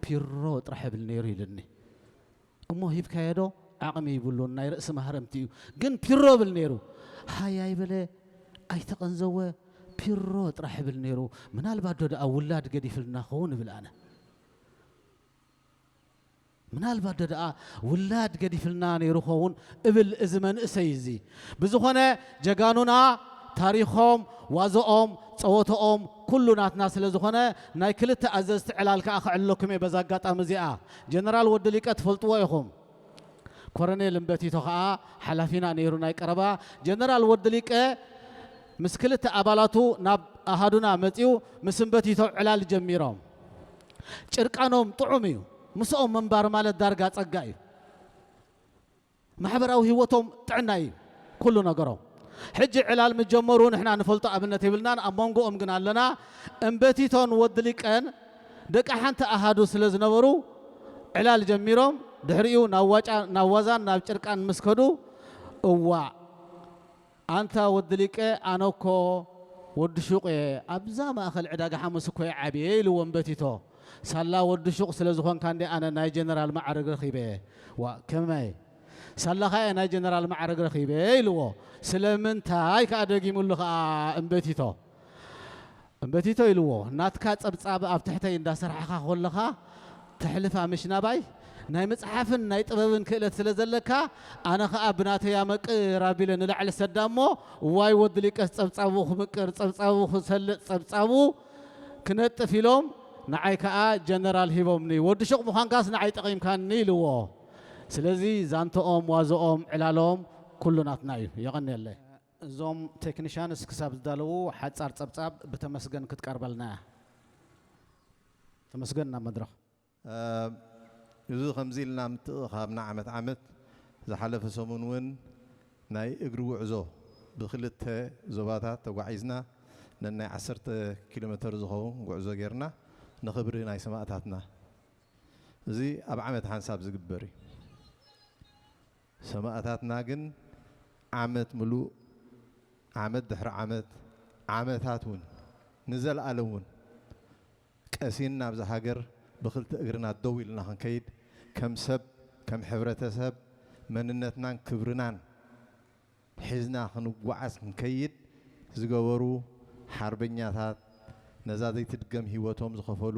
ፒሮ ጥራሕ ይብል ነይሩ ኢልኒ። እሞ ሂብካዮ ዶ? ዓቕሚ ይብሉን ናይ ርእሲ ማህረምቲ እዩ። ግን ፒሮ ብል ነይሩ። ሃይ ኣይበለ ኣይተቐንዘወ ፒሮ ጥራሕ ይብል ነይሩ። ምናልባት ዶ ደኣ ውላድ ገዲፍልና ኸውን እብል ኣነ። ምናልባት ዶ ደኣ ውላድ ገዲፍልና ነይሩ ኸውን እብል እዚ መንእሰይ እዚ። ብዝኾነ ጀጋኑና ታሪኾም፣ ዋዘኦም፣ ጸወተኦም ኩሉ ናትና ስለ ዝኾነ ናይ ክልተ ኣዘዝቲ ዕላል ከኣ ክዕለኩም እየ በዛ ኣጋጣሚ እዚኣ። ጀነራል ወዲ ሊቀ ትፈልጥዎ ኢኹም። ኮረኔል እምበቲቶ ከኣ ሓላፊና ነይሩ ናይ ቀረባ። ጀነራል ወዲ ሊቀ ምስ ክልተ ኣባላቱ ናብ ኣሃዱና መጺኡ ምስ እምበቲቶ ዕላል ጀሚሮም። ጭርቃኖም ጥዑም እዩ። ምስኦም ምንባር ማለት ዳርጋ ጸጋ እዩ። ማሕበራዊ ህይወቶም ጥዕና እዩ ኩሉ ነገሮም። ሕጂ ዕላል ምስ ጀመሩ ንሕና ንፈልጦ ኣብነት የብልናን፣ ኣብ መንጎኦም ግን ኣለና። እምበቲቶን ወዲ ሊቀን ደቂ ሓንቲ ኣሃዱ ስለ ዝነበሩ ዕላል ጀሚሮም። ድሕሪኡ ናብ ዋጫ-፣ ናብ ዋዛን ናብ ጭርቃን ምስ ከዱ፣ እዋእ ኣንታ ወዲ ሊቀ፣ ኣነ እኮ ወዲ ሹቕ እየ፣ ኣብዛ ማእኸል ዕዳጋ ሓሙስ እኮ እየ ዓብየ ኢልዎ እምበቲቶ። ሳላ ወዲ ሹቕ ስለ ዝኾንካ እንዴ ኣነ ናይ ጀነራል ማዕርግ ረኺበ። ዋእ ከመይ? ሳላኻ እየ ናይ ጀነራል ማዕርግ ረኺበ ኢልዎ። ስለምንታይ ከኣ ደጊሙሉ ከኣ እምበቲቶ። እምበቲቶ ኢልዎ፣ ናትካ ጸብጻብ ኣብ ትሕተይ እንዳሰርሓኻ ከለኻ ተሕልፋ ምሽ ናባይ ናይ ምጽሓፍን ናይ ጥበብን ክእለት ስለ ዘለካ፣ ኣነ ኸኣ ብናተይ ኣመቅር ኣቢለ ንላዕሊ ሰዳ እሞ፣ እዋይ ወዲ ሊቀስ ጸብጻቡ ክምቅር፣ ጸብጻቡ ክሰልጥ፣ ጸብጻቡ ክነጥፍ ኢሎም ንዓይ ከኣ ጀነራል ሂቦምኒ። ወዲ ሹቕ ምዃንካስ ንዓይ ጠቒምካኒ ኢልዎ። ስለዚ ዛንተኦም፣ ዋዘኦም፣ ዕላሎም ኩሉ ናትና እዩ። የቐንየለይ። እዞም ቴክኒሻንስ ክሳብ ዝዳለዉ ሓጻር ጸብጻብ ብተመስገን ክትቀርበልና እያ። ተመስገን ናብ መድረኽ። እ፣ እዚ ከምዚ ኢልና ምትእኻብና ዓመት ዓመት፣ ዝሓለፈ ሰሙን እውን ናይ እግሪ ጉዕዞ ብክልተ ዞባታት ተጓዒዝና፣ ነናይ ዓሰርተ ኪሎ ሜተር ዝኸውን ጉዕዞ ጌርና፣ ንኽብሪ ናይ ሰማእታትና። እዚ ኣብ ዓመት ሓንሳብ ዝግበር እዩ። ሰማእታትና ግን ዓመት ምሉእ፣ ዓመት ድሕሪ ዓመት፣ ዓመታት እውን፣ ንዘለኣለም እውን ቀሲንና ኣብዛ ሃገር ብኽልተ እግርና ደው ኢልና ክንከይድ፣ ከም ሰብ፣ ከም ሕብረተሰብ፣ መንነትናን ክብርናን ሒዝና ክንጓዓዝ ክንከይድ ዝገበሩ ሓርበኛታት፣ ነዛ ዘይትድገም ህይወቶም ዝኸፈሉ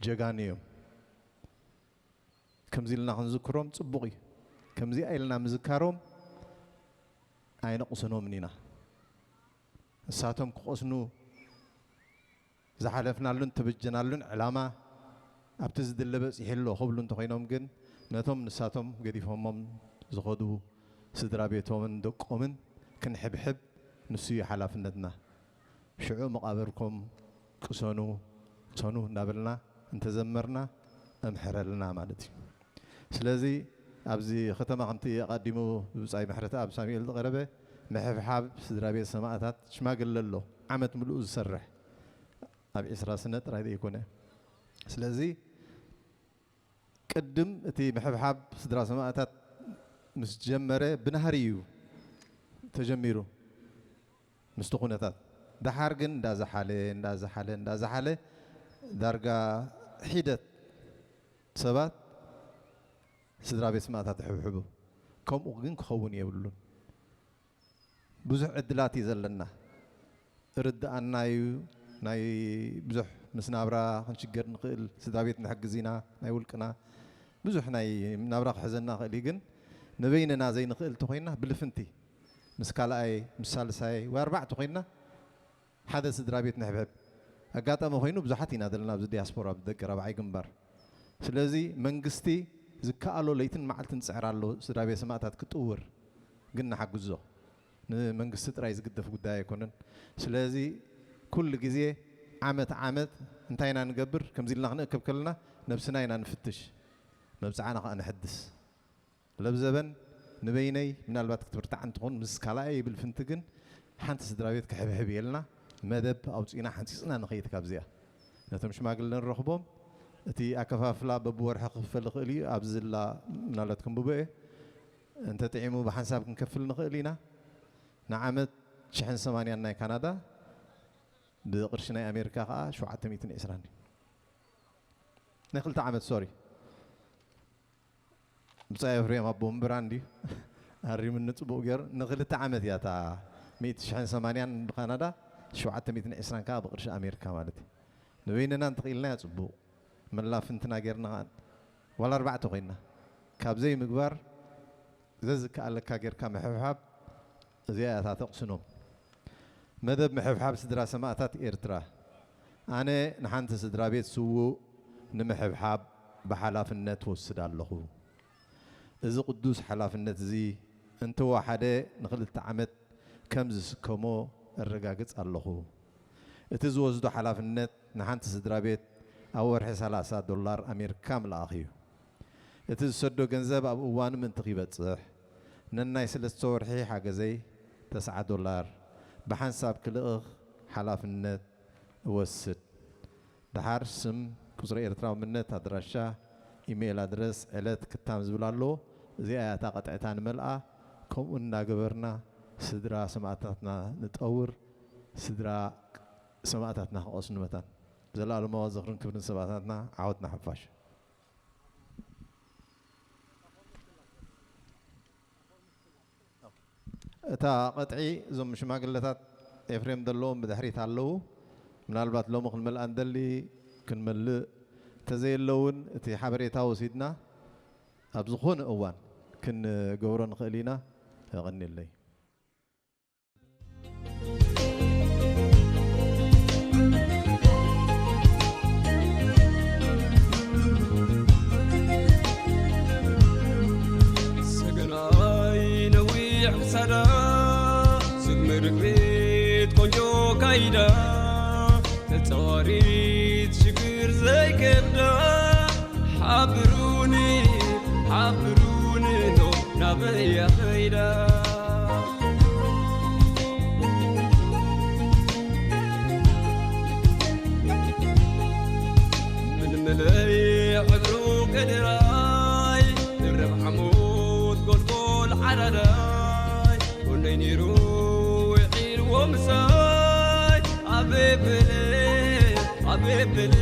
ጀጋኑ እዮም። ከምዚ ኢልና ክንዝክሮም ጽቡቕ እዩ። ከምዚኣ ኢልና ምዝካሮም ኣይነቕስኖምን ኢና። ንሳቶም ክቐስኑ ዝሓለፍናሉን ተበጀናሉን ዕላማ ኣብቲ ዝድለ በጺሑ ኣሎ ክብሉ እንተኾይኖም ግን፣ ነቶም ንሳቶም ገዲፎሞም ዝኸዱ ስድራ ቤቶምን ደቆምን ክንሕብሕብ ንሱ እዩ ሓላፍነትና። ሽዑ መቓብርኩም ቅሰኑ፣ ቅሰኑ እናበልና እንተዘመርና እምሕረልና ማለት እዩ። ስለዚ ኣብዚ ከተማ ከምቲ ኣቐዲሙ ብብጻይ ምሕረተኣብ ሳሙኤል ዝቐረበ ምሕብሓብ ስድራ ቤት ሰማእታት ሽማግለ ኣሎ፣ ዓመት ምሉእ ዝሰርሕ። ኣብ ዒስራ ስነ ጥራይ ዘይኮነ። ስለዚ ቅድም እቲ ምሕብሓብ ስድራ ሰማእታት ምስ ጀመረ ብናህሪ እዩ ተጀሚሩ ምስቲ ኩነታት። ደሓር ግን እንዳዘሓለ እንዳዘሓለ እንዳዘሓለ ዳርጋ ሒደት ሰባት ስድራ ቤት ሰማእታት ይሕብሕቡ። ከምኡ ግን ክኸውን የብሉን። ብዙሕ ዕድላት እዩ ዘለና። ርድኣና እዩ። ናይ ብዙሕ ምስ ናብራ ክንሽገር ንኽእል፣ ስድራ ቤት ንሕግዝ ኢና፣ ናይ ውልቅና ብዙሕ ናይ ናብራ ክሕዘና ክእል እዩ። ግን ንበይንና ዘይንኽእል እንተኾይና ብልፍንቲ ምስ ካልኣይ ምስ ሳልሳይ ወይ ኣርባዕተ ኮይና ሓደ ስድራ ቤት ንሕብሕብ። ኣጋጣሚ ኮይኑ ብዙሓት ኢና ዘለና ኣብዚ ዲያስፖራ ብደቂ ራብዓይ ግንባር። ስለዚ መንግስቲ ዝከኣሎ ለይትን መዓልትን ዝፅዕር ኣሎ ስድራ ቤት ሰማእታት ክጥውር። ግን ንሓግዞ። ንመንግስቲ ጥራይ ዝግደፍ ጉዳይ ኣይኮነን። ስለዚ ኩሉ ግዜ ዓመት ዓመት እንታይ ኢና ንገብር? ከምዚ ኢልና ክንእከብ ከለና ነብስና ኢና ንፍትሽ፣ መብፅዓና ከዓ ንሕድስ። ለብዘበን ንበይነይ ምናልባት ክትብርታዕ እንትኾን ምስ ካልኣይ ይብል ፍንቲ ግን ሓንቲ ስድራ ቤት ክሕብሕብ የልና መደብ ኣውፂእና ሓንፂፅና ንኸይድ ካብዚኣ ነቶም ሽማግለ ንረኽቦም። እቲ ኣከፋፍላ በብወርሒ ክኽፈል ይኽእል እዩ። ኣብዚ ዝላ ምናልባት ክንብቦ እየ። እንተጥዒሙ ብሓንሳብ ክንከፍል ንኽእል ኢና። ንዓመት ሽሕን ሰማንያን ናይ ካናዳ፣ ብቕርሺ ናይ ኣሜሪካ ከዓ ሸውዓተ ሚእትን ዕስራን እዩ። ናይ ክልተ ዓመት፣ ሶሪ። ብጻይ ኤፍሬም ኣቦ ምብራን ድዩ? ኣሪምኒ ጽቡቕ ገይሩ። ንኽልተ ዓመት እያ እታ ሚእቲ ሽሕን ሰማንያን ብካናዳ፣ ሸውዓተ ሚእትን ዕስራን ከኣ ብቕርሺ ኣሜሪካ ማለት እዩ። ንበይንና እንተኽኢልናዮ ጽቡቕ። መላፍንትና ገይርና ከኣ ዋላ ኣርባዕተ ኮይንና። ካብ ዘይምግባር ዘዝከኣለካ ጌርካ ምሕብሓብ፣ እዚኣ እያ እታ ተቕስኖም። መደብ ምሕብሓብ ስድራ ሰማእታት ኤርትራ። ኣነ ንሓንቲ ስድራ ቤት ስዉእ ንምሕብሓብ ብሓላፍነት ወስድ ኣለኹ። እዚ ቅዱስ ሓላፍነት እዚ እንተወሓደ ንኽልተ ዓመት ከም ዝስከሞ እረጋግጽ ኣለኹ። እቲ ዝወስዶ ሓላፍነት ንሓንቲ ስድራ ቤት ኣብ ወርሒ ሰላሳ ዶላር ኣሜሪካ ምልኣኽ እዩ። እቲ ዝሰዶ ገንዘብ ኣብ እዋኑ ምእንቲ ኺበጽሕ፣ ነናይ ሰለስተ ወርሒ ሓገዘይ ተስዓ ዶላር ብሓንሳብ ክልእኽ ሓላፍነት እወስድ። ደሓር ስም፣ ቁጽሪ ኤርትራዊ መንነት፣ ኣድራሻ፣ ኢሜይል ኣድረስ፣ ዕለት፣ ክታም ዝብል ኣሎ። እዚኣ እያ እታ ቅጥዕታ ንመልኣ። ከምኡ እናገበርና ስድራ ሰማእታትና ንጠውር፣ ስድራ ሰማእታትና ክቐስኑ መታን። ዘለኣለማዊ ዝኽርን ክብርን ሰማእታትና፣ ዓወት ንሓፋሽ። እታ ቐጥዒ እዞም ሽማግለታት ኤፍሬም ዘለዎም ብድሕሪት ኣለዉ። ምናልባት ሎሚ ክንመልኣ እንደሊ ክንመልእ፣ እንተዘየሎ እውን እቲ ሓበሬታ ወሲድና ኣብ ዝኾነ እዋን ክንገብሮ ንኽእል ኢና። የቐንየለይ። ሰገናይ ነዊሕ ክሳዳ፣ ስግሚ ርግቢት ቆንጆ ካይዳ፣ ተጻዋሪት ሽግር ዘይከብዳ፣ ሓብሩኒ፣ ሓብሩኒ ዶ ናበይ እያ ከይዳ? ምልምለይ ሕብሩ ከደራይ፣ ድርብ ሓሞት ጎልጎል ሓዳዳይ፣ ጎነይ ነይሩ ውዒልዎ ምሳይ፣ ኣበይ በለ፣ ኣበይ በለ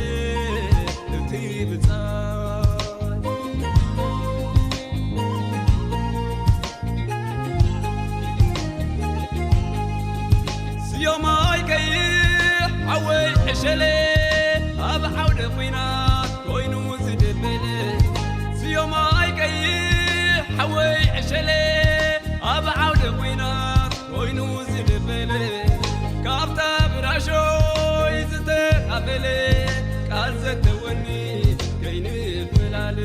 እቲ ብጻይ። ስዮማይ ቀይሕ ሓወይ ዕሸለ፣ ኣብ ዓውደ ኲናት ኮይኑ ዝደበለ። ስዮማይ ቀይሕ ሓወይ ዕሸለ፣ ኣብ ዓውደ ኲናት ኮይኑ ዝደበለ። ካብታ ብራሾይ ዝተቓበለ፣ ቃል ዘተወኒ ከይንፈላለ።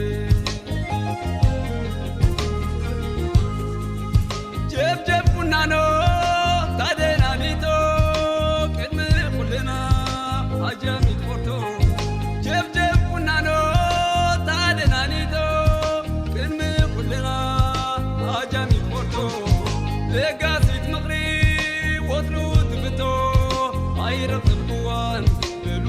ጀብጀብ ቁናኖ ታደናኒቶ፣ ቅድሚ ኩልና ኣጃሚት ፎርቶ። ጀብጀብ ቁናኖ ታደናኒቶ፣ ቅድሚ ኩልና ኣጃሚት ፎርቶ። ለጋሲት ምኽሪ ወትሩ ትፍቶ፣ ኣይረኽብዋን በሉ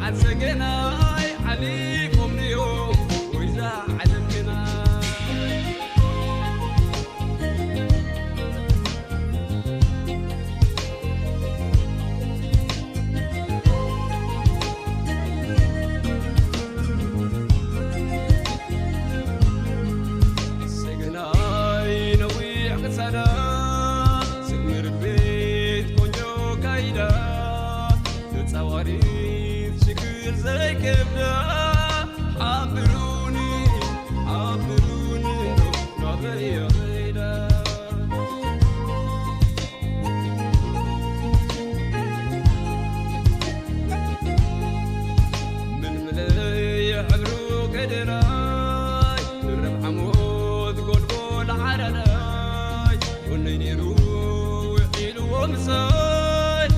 ኣሰገናይ ሓሊፎም ድዮም ወይዛ ዓለም ግና? ሰገናይ ነዊሕ ክሳዳ፣ ስምር ቤት ቆንጆ ካይዳ፣ ተጻዋሪት ሽግር ዘይከብዳ፣ ሓብሩኒ፣ ሓብሩኒ፣ ናበይ ኸይዳ? ምን ምለይ ሕብሩ ከደራይ፣ ምረብ ሓሞት ጎልጎል ዓረራይ፣ ወነይ ነይሩ ውዒልዎ ምሳይ፣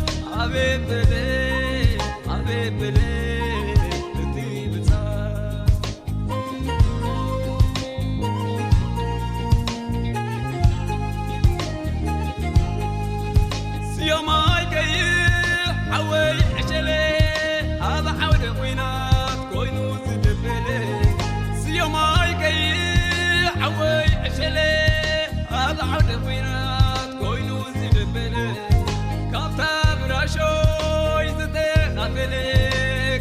ኣቤት በለ፣ ኣቤት በለ እቲ ብጻይ። ስዮማይ ቀይሕ ሓወይ ዕሸለ፣ ኣብ ዓውደ ኲናት ኮይኑ ዝደበለ። ስዮማይ ቀይሕ ሓወይ ዕሸለ፣ ኣብ ዓውደ ኲናት ኮይኑ ዝደበለ። ካብታ ብራሾይ ዝተኻፈለ፣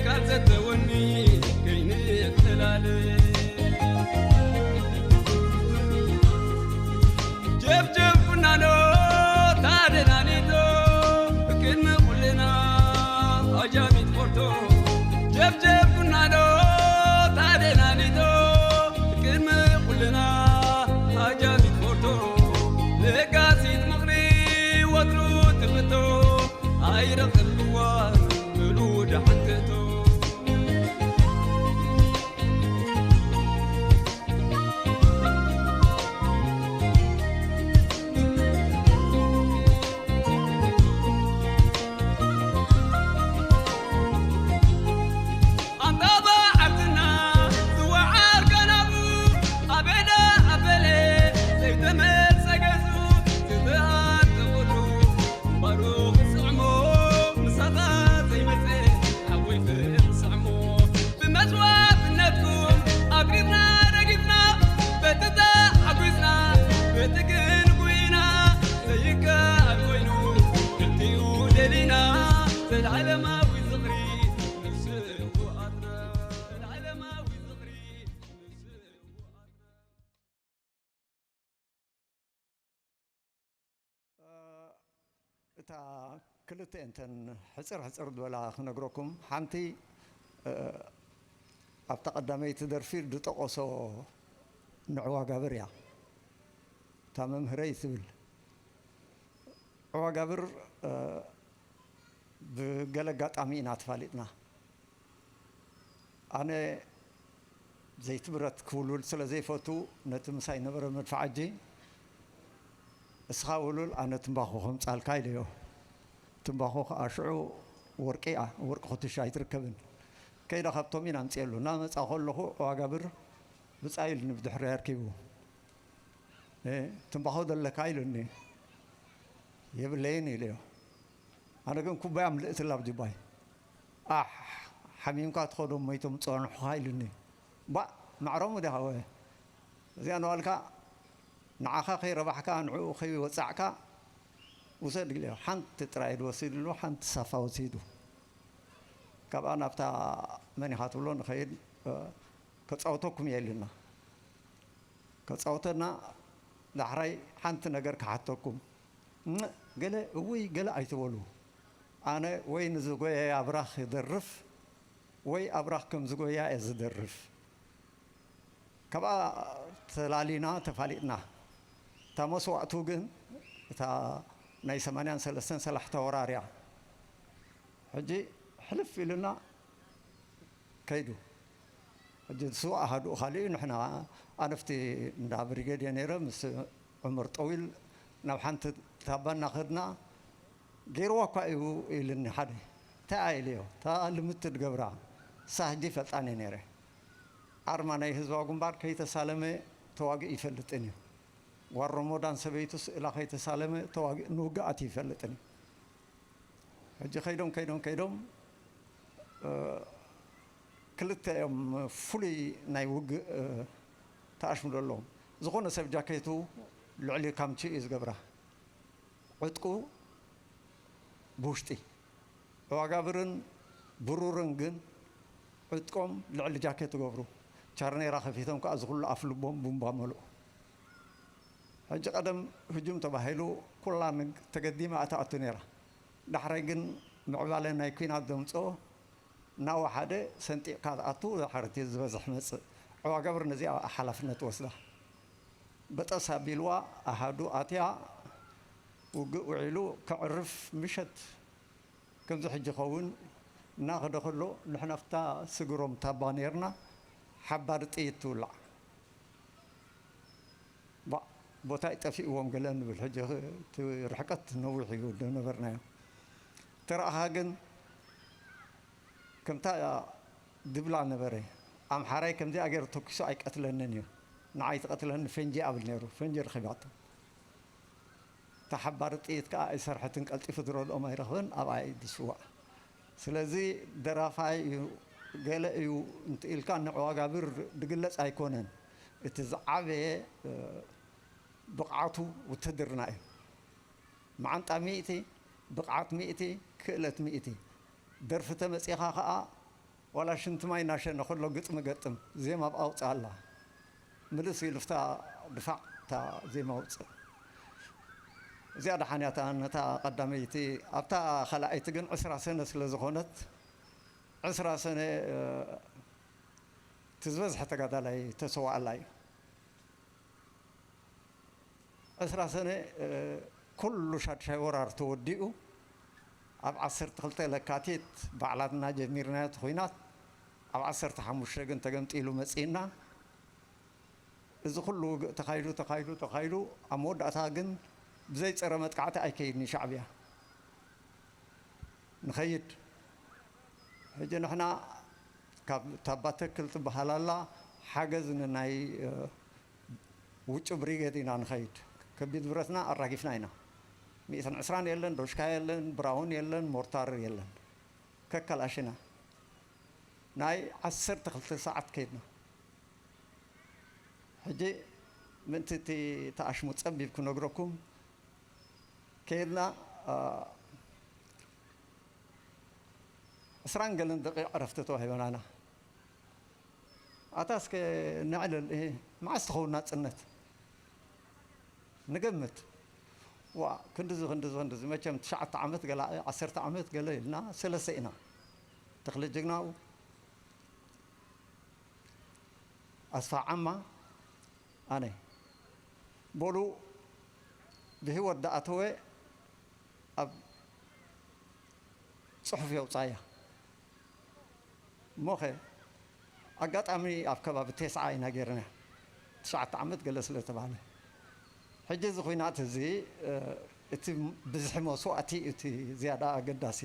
ካብ ዘተወኒ ከይንፈላለ። ጀብጀብ ኩናኖ ታደናኒቶ፣ ቅድሚ ኩልና ኣጃሚት ፎርቶ። ጀብጀብ ኩናኖ ታደናኒቶ፣ ቅድሚ ኩልና ኣጃሚት ፎርቶ። ለጋሲት ምኽሪ ወትሩ ትፍቶ፣ ኣይረኸብክዋን ምሉ ደሓን ትእቶ። ኣንታ በዓልትና ዝወዓል ከናቡ፣ ኣበደ ኣበለ ዘይተመልሰ ገጹ፣ ዝተሃተ ኩሉ እምበሩ ክስዕሞ፣ ምሳኻ ዘይመጸ ሓወይ ፍቕሪ ክስዕሞ። ብመስዋእትነትኩም ኣትሪፍና ረጊፍና፣ በቲ ተሓጒስና፣ በቲ ግን ጉይና፣ ዘይከኣል ኮይኑ ክልቲኡ ደሊና፣ ዘላለማዊ ዝኽሪ ንስውኣትና፣ ዘላለማዊ ዝኽሪ ንስውኣትና። እታ ክልተ እንተን ሕጽር ሕጽር ዝበላ ክነግረኩም። ሓንቲ፣ እ፣ ኣብታ ቀዳመይቲ ደርፊ ዝጠቐሶ ንዕዋጋብር እያ። እታ መምህረይ ትብል። ዕዋጋብር፣ እ፣ ብገለ ኣጋጣሚ ኢና ተፋሊጥና። ኣነ ዘይትብረት ክውልውል ስለ ዘይፈቱ፣ ነቲ ምሳይ ነበረ መድፍዓጂ፣ "እስኻ ውልውል፣ ኣነ ትምባኾ ከምጻልካ" ኢለዮ። ትምባኾ ከኣ ሽዑ ወርቂ እያ፣ ወርቂ ኩትሻ ኣይትርከብን። ከይደ ካብቶም ኢና ኣምጽኤሉ። እናመጻ ከለኹ ዕዋጋብር ብጻይ ኢሉኒ ብድሕሪ ኣርኪቡ። "እ፣ ትምባኾ ዘለካ?" ኢሉኒ። "የብለይን" ኢለዮ። ኣነ ግን ኩባያ ምልእትላ ኣብ ጅባይ። "ኣሕ፣ ሓሚምካ ትኸዶ ሞይቶም ጸንሑኻ" ኢሉኒ። "ባእ፣ ማዕረሙ ዲኻ ወ? እዚኣ ንባልካ ንዓኻ ከይረባሕካ፣ ንዕኡ ከይወጻዕካ ውሰድ" ኢለዮ። ሓንቲ ጥራይ ኢሉ ወሲድሉ፣ ሓንቲ ሳፋ ወሲዱ። ካብኣ ናብታ መን ኢኻ ትብሎ ንኸይድ፣ እ፣ ከጻውተኩም እየ ኢሉና። ከጻውተና፣ ዳሕራይ ሓንቲ ነገር ክሓተኩም። እም፣ ገለ፣ እውይ፣ ገለ ኣይትበሉ። ኣነ ወይ ንዝጎየያ ብራኽ ይደርፍ፣ ወይ ኣብራኽ ከም ዝጎያ እየ ዝደርፍ። ካብኣ ተላሊና፣ ተፋሊጥና። እታ መስዋእቱ ግን፣ እታ ናይ ሰማንያን ሰለስተን ሰላሕታ ወራር እያ። ሕጂ ሕልፍ ኢሉና ከይዱ። ሕጂ ንሱ ኣሃዱኡ ካልእ እዩ፣ ንሕና ኣነፍቲ እንዳ ብሪጌድ እየ ነይረ፣ ምስ ዑመር ጠዊል ናብ ሓንቲ ታባ እናኸድና፣ "ገይርዋ እኳ እዩ" ኢልኒ ሓደ። "እንታይ እያ?" ኢለዮ። "እታ ልምት ትገብራ፣ ንሳ ሕጂ ይፈልጣን እየ ነይረ። ኣርማ ናይ ህዝባዊ ግንባር ከይተሳለመ ተዋጊኡ ይፈልጥን እዩ። ጓል ሮሞዳን ሰበይቱ ስእላ ከይተሳለመ ተዋጊኡ ንውግኣት ይፈልጥን እዩ።" ሕጂ ከይዶም፣ ከይዶም፣ ከይዶም፣ እ፣ ክልተ እዮም ፍሉይ ናይ ውግእ ተኣሽሙ ዘለዎም። ዝኾነ ሰብ ጃኬቱ ልዕሊ ካምቺ እዩ ዝገብራ። ዕጥቁ ብውሽጢ፣ ዕዋጋብርን ብሩርን ግን ዕጥቆም ልዕሊ ጃኬት ትገብሩ። ቻርኔራ ከፊቶም ከዓ እዚ ኩሉ ኣፍ ልቦም ቡምባ መልኡ። ሕጂ ቀደም ህጁም ተባሂሉ ኩላ ንግ-፣ ተገዲማ እያ ትኣቱ ነይራ። ዳሕራይ ግን ምዕባለ ናይ ኲናት ዘምፅኦ እናወሓደ ሰንጢቕካ ትኣቱ፣ ድሓር እቲ ዝበዝሕ መፅእ። ዕዋጋብር ነዚኣ ሓላፍነት ወስዳ። በጠስ ኣቢልዋ ኣሃዱ ኣትያ ውግእ ውዒሉ ከዕርፍ ምሸት ከምዚ ሕጂ ኸውን እናኸደ ከሎ ንሕና ኣብታ ስግሮም ታባ ነይርና ሓባር ጥይት ትውላዕ። ባዕ፣ ቦታ ይጠፊእዎም ገለ ንብል። ሕጂ እቲ ርሕቀት ነዊሕ እዩ ዝነበርናዮ። ተረኣኻ ግን ከምታ ድብላ ነበረ። ኣምሓራይ ከምዚኣ ገይሩ ተኩሱ ኣይቀትለንን እዩ። ንዓይ ትቐትለኒ ፈንጂ እብል ነይሩ። ፈንጂ ረኺባቶ። እታ ሓባር ጥይት ከኣ ኣይሰርሐትን፣ ቀልጢፉ ዝረድኦም ኣይረኽብን፣ ኣብኣ እዩ ዝስዋእ። ስለዚ ደራፋይ እዩ፣ ገለ እዩ እንተ ኢልካ ንዕዋጋብር ዝግለጽ ኣይኮነን። እቲ ዝዓበየ፣ እ፣ ብቕዓቱ ውትድርና እዩ። መዓንጣ ሚእቲ፣ ብቕዓት ሚእቲ፣ ክእለት ሚእቲ። ደርፊ ተመጺኻ ከኣ ዋላ ሽንቲ ማይ እናሸነ ከሎ ግጥሚ ገጥም፣ ዜማ ኣብኣ ኣውፅኣላ። ምልስ ኢሉ ፍታ ድፋዕ እታ ዜማ ኣውፅእ። እዚኣ ደሓን እያ እታ ነታ ቀዳመይቲ። ኣብታ ካልኣይቲ ግን ዕስራ ሰነ ስለ ዝኾነት፣ ዕስራ ሰነ፣ እ፣ እቲ ዝበዝሐ ተጋዳላይ ተሰዋኣላ እዩ። ዕስራ ሰነ፣ እ፣ ኩሉ ሻድሻይ ወራር ተወዲኡ፣ ኣብ ዓሰርተ ክልተ ለካቲት ባዕላትና ጀሚርናዮ እቲ ኹናት፣ ኣብ ዓሰርተ ሓሙሽተ ግን ተገምጢሉ መጺእና። እዚ ኩሉ ውግእ ተኻይዱ፣ ተኻይዱ፣ ተኻይዱ፣ ኣብ መወዳእታ ግን ብዘይ ጸረ መጥቃዕቲ ኣይከይድን ሻዕብያ። ንኸይድ። ሕጂ ንሕና ካብ ታባ ተክል ትበሃል ኣላ፣ ሓገዝ ንናይ፣ እ፣ ውጩ ብሪጌድ ኢና ንኸይድ። ከቢድ ብረትና ኣራጊፍና ኢና። ሚእትን ዕስራን የለን፣ ዶሽካ የለን፣ ብራውን የለን፣ ሞርታር የለን። ከከላሽና። ናይ ዓሰርተ ክልተ ሰዓት ከይድና። ሕጂ ምእንቲ እቲ ተኣሽሙ ጸቢብ ክነግረኩም፣ ከይድና፣ እ፣ ዕስራን ገለን ደቂቕ ዕረፍቲ ተዋሂበናና። ኣታ እስከ ነዕልል፣ እ፣ መዓስ ትኸውን ናጽነት? ንገምት። ዋ፣ ክንድዚ፣ ክንድዚ፣ ክንድዚ፣ መቸም ትሽዓተ ዓመት ገለ፣ ዓሰርተ ዓመት ገለ ኢልና፣ ሰለስተ ኢና። ተኽለ ጀግናኡ፣ ኣስፋ ዓማ፣ ኣነ። በሉ ብህይወት ደኣተወ ኣብ ጽሑፍ የውጻያ። እሞኸ ኣጋጣሚ ኣብ ከባቢ ተስዓ ኢና ገይርና። ትሽዓተ ዓመት ገለ ስለ ተባህለ። ሕጂ እዚ ኹናት እዚ፣ እ፣ እቲ ብዝሒ መስዋእቲ እዩ እቲ ዝያዳ ኣገዳሲ።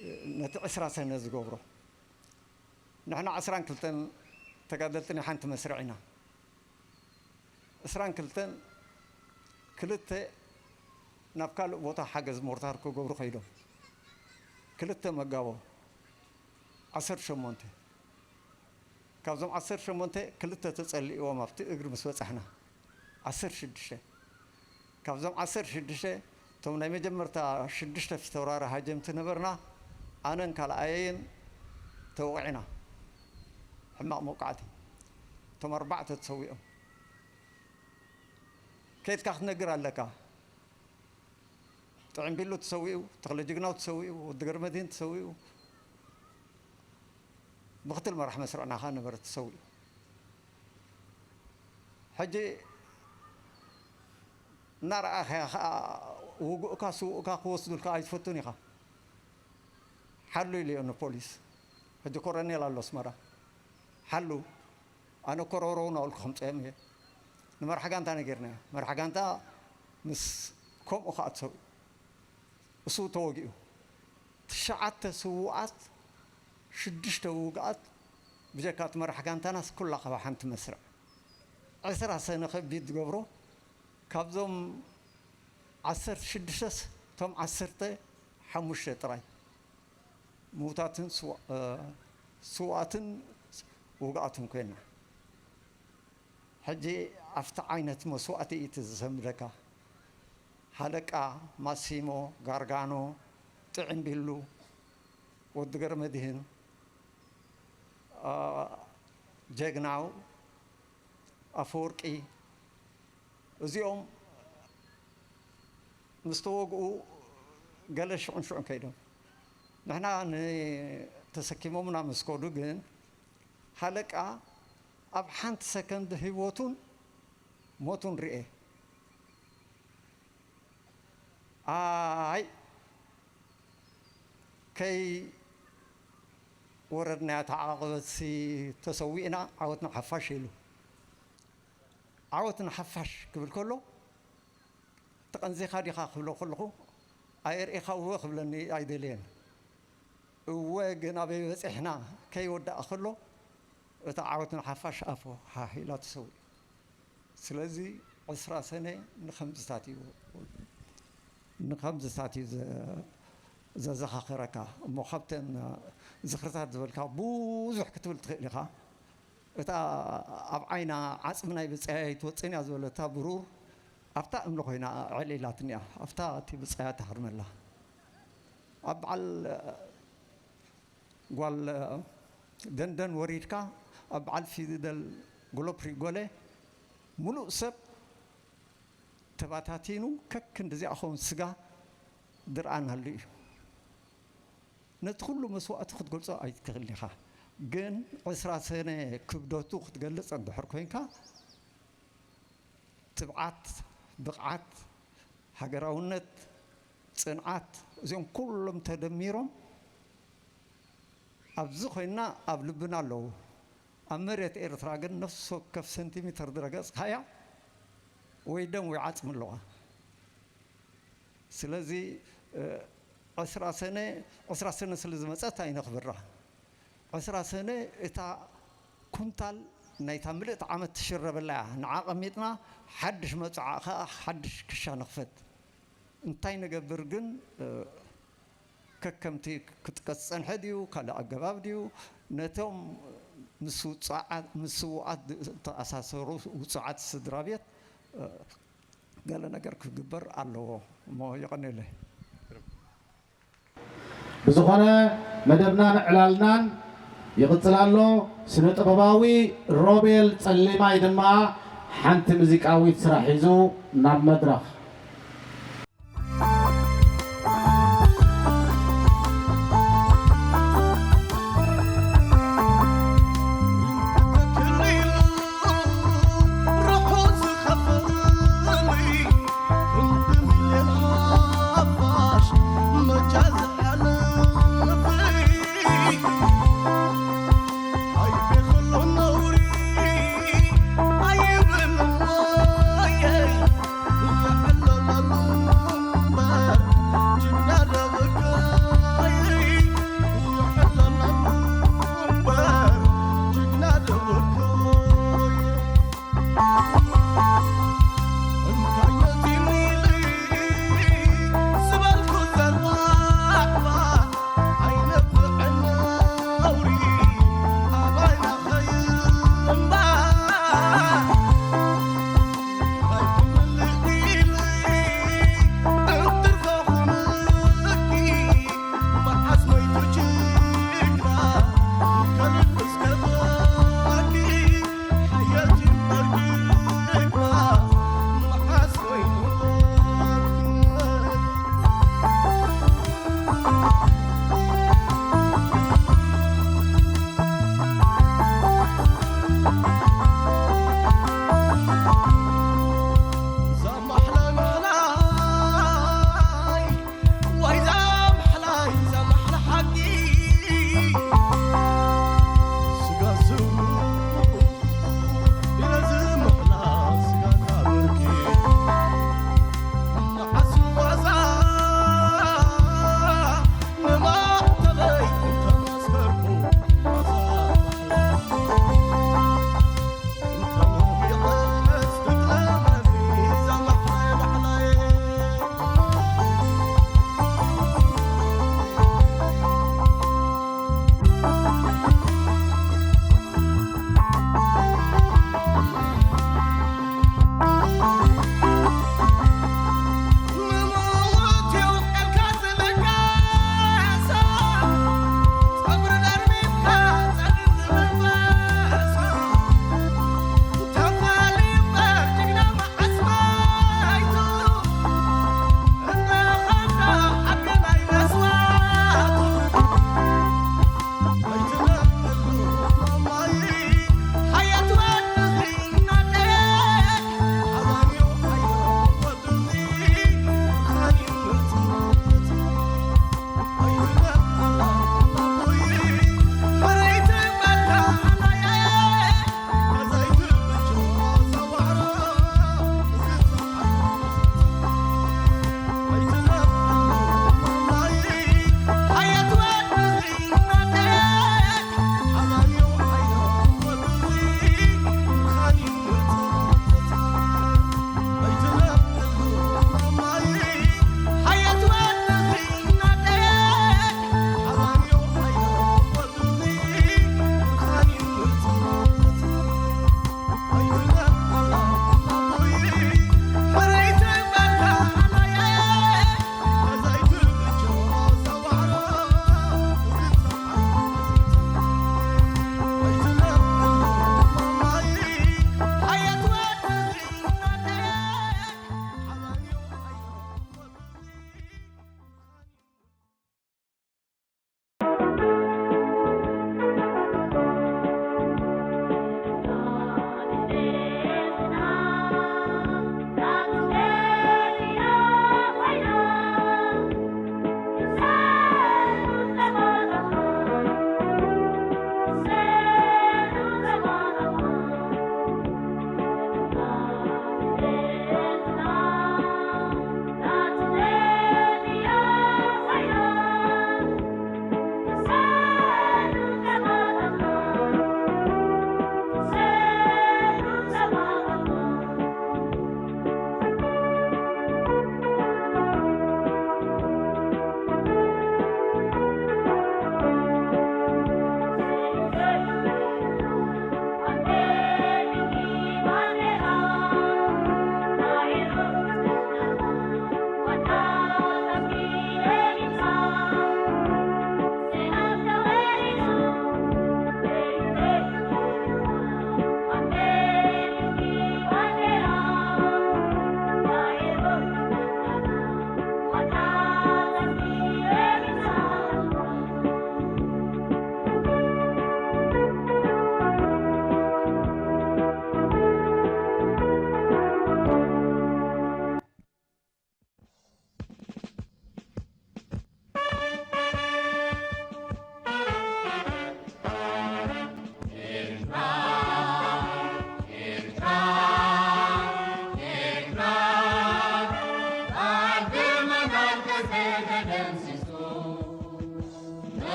እ፣ ነቲ ዕስራ ሰነ ዝገብሮ። ንሕና ዕስራን ክልተን ተጋደልቲ ናይ ሓንቲ መስርዕ ኢና። ዕስራን ክልተን ክልተ ናብ ካልእ ቦታ ሓገዝ ሞርታር ክገብሩ ከይዶም። ክልተ መጋቦ፣ ዓሰርተ ሸሞንተ። ካብዞም ዓሰርተ ሸሞንተ ክልተ ተጸሊእዎም ኣብቲ እግሪ ምስ በጻሕና። ዓሰርተ ሽዱሽተ። ካብዞም ዓሰርተ ሽዱሽተ፣ እቶም ናይ መጀመርታ ሽዱሽተ ፊተውራሪ ሃጀምቲ ነበርና፣ ኣነን ካልኣየይን ተወቒዕና። ሕማቕ መውቃዕቲ። እቶም ኣርባዕተ ተሰዊኦም። ከይድካ ክትነግር ኣለካ። ጥዑም ቢሉ ተሰዊኡ፣ ተኽለ ጅግናው ተሰዊኡ፣ ወዲ ገርመዲን ተሰዊኡ። ምኽትል መራሕ መስርዕና ኸኣ ነበረ ተሰዊኡ። ሕጂ እናረኣኻያ ኸኣ ውጉእካ ስዉእካ ክወስዱልካ ኣይትፈቱን ኢኻ። ሓሉ ኢሉዮ ንፖሊስ። ሕጂ ኮረኔል ኣሎ ኣስመራ። ሓሉ፣ ኣነ ኮረውረው እናበልኩ ከምፅኦም እየ። ንመራሕ ጋንታ ነጊርናዮ። መራሕ ጋንታ ምስ ከምኡ ኸኣ ተሰዊኡ። እሱ ተወጊኡ። ትሽዓተ ስዉኣት፣ ሽዱሽተ ውጉኣት፣ ብጀካ እቲ መራሕ ጋንታናስ ኩላ ካብ ሓንቲ መስርዕ። ዕስራ ሰነ ከቢድ ዝገብሮ፣ ካብዞም ዓሰርተ ሽዱሽተስ እቶም ዓሰርተ ሓሙሽተ ጥራይ ምዉታትን ስዋ-፣ እ፣ ስውኣትን ውግኣትን ኮይና። ሕጂ ኣብቲ ዓይነት መስዋእቲ እዩ እቲ ዝሰምደካ። ሃለቃ ማሲሞ ጋርጋኖ፣ ጥዕምቢሉ፣ ወዲ ገረመድህን፣ ጀግናው ኣፈወርቂ፣ እዚኦም ምስ ተወግኡ ገለ ሽዑን ሽዑን ከይዶም፣ ንሕና ተሰኪሞምና ምስ ከዱ ግን፣ ሃለቃ ኣብ ሓንቲ ሰከንድ ህይወቱን ሞቱን ርኤ። ኣይ፣ ከይ ወረድናያ ተዓቐበትሲ ተሰዊእና ዓወትና ሓፋሽ ኢሉ። ዓወትና ሓፋሽ ክብል ከሎ፣ ተቐንዚኻ ዲኻ ክብሎ ከለኹ፣ ኣየርእኻ እወ ክብለኒ ኣይደልየን። እወ ግን ኣበይ በጺሕና ከይወዳእ ከሎ፣ እታ ዓወትና ሓፋሽ ኣፎ ሃሂላ ተሰዊኡ። ስለዚ ዕስራ ሰነ ንኸምዝታት እዩ፣ ንኸምዝታት እዩ ዘ-፣ ዘዘኻኽረካ። እሞ ካብተን ዝኽርታት ዝበልካ ብዙሕ ክትብል ትኽእል ኢኻ። እታ ኣብ ዓይና ዓጽሚ ናይ ብጻያ ኣይትወጽእን እያ ዝበለታ ብሩር ኣብታ እምኒ ኮይና ዕል ኢላትኒ እያ። ኣብታ እቲ ብጻያ ትሃርመላ። ኣብ በዓል ጓል ደንደን ወሪድካ ኣብ በዓል ፊደል ግሎፕሪ ጎለ ምሉእ ሰብ ተባታቲኑ ከክንዲ እዚኣ ኸውን ስጋ ድርኣናሉ እዩ። ነቲ ኩሉ መስዋእቲ ክትገልጾ ኣይትኽእልን ኢኻ። ግን ዕስራ ሰነ ክብደቱ ክትገልጽ እንድሕር ኮይንካ ትብዓት፣ ብቕዓት፣ ሃገራውነት፣ ጽንዓት፣ እዚኦም ኩሎም ተደሚሮም ኣብዚ ኮይንና ኣብ ልብና ኣለዉ። ኣብ መሬት ኤርትራ ግን ነፍሲ ወከፍ ሰንቲሜተር ዝረገጽካያ ወይ ደም ወይ ዓጽሚ ኣለዋ። ስለዚ፣ እ፣ ዕስራ ሰነ፣ ዕስራ ሰነ ስለ ዝመጸት ኣይነኽብራ። ዕስራ ሰነ እታ ኩንታል ናይታ ምልእቲ ዓመት ትሽረበላ እያ። ንዓ ቀሚጥና ሓድሽ መጽዓ ኸኣ ሓድሽ ክሻ ንኽፈት። እንታይ ንገብር ግን፣ እ፣ ከከምቲ ክጥቀስ ዝጸንሐ ድዩ፣ ካልእ ኣገባብ ድዩ፣ ነቶም ምስ ውጹዓት፣ ምስ ስዉኣት ዝተኣሳሰሩ ውጹዓት ስድራ ቤት፣ እ፣ ገለ ነገር ክግበር ኣለዎ እሞ የቐንየለይ። ብዝኾነ መደብናን ዕላልናን ይቕጽል ኣሎ። ስነ ጥበባዊ ሮቤል ጸሊማይ ድማ ሓንቲ ሙዚቃዊት ስራሕ ሒዙ ናብ መድረኽ።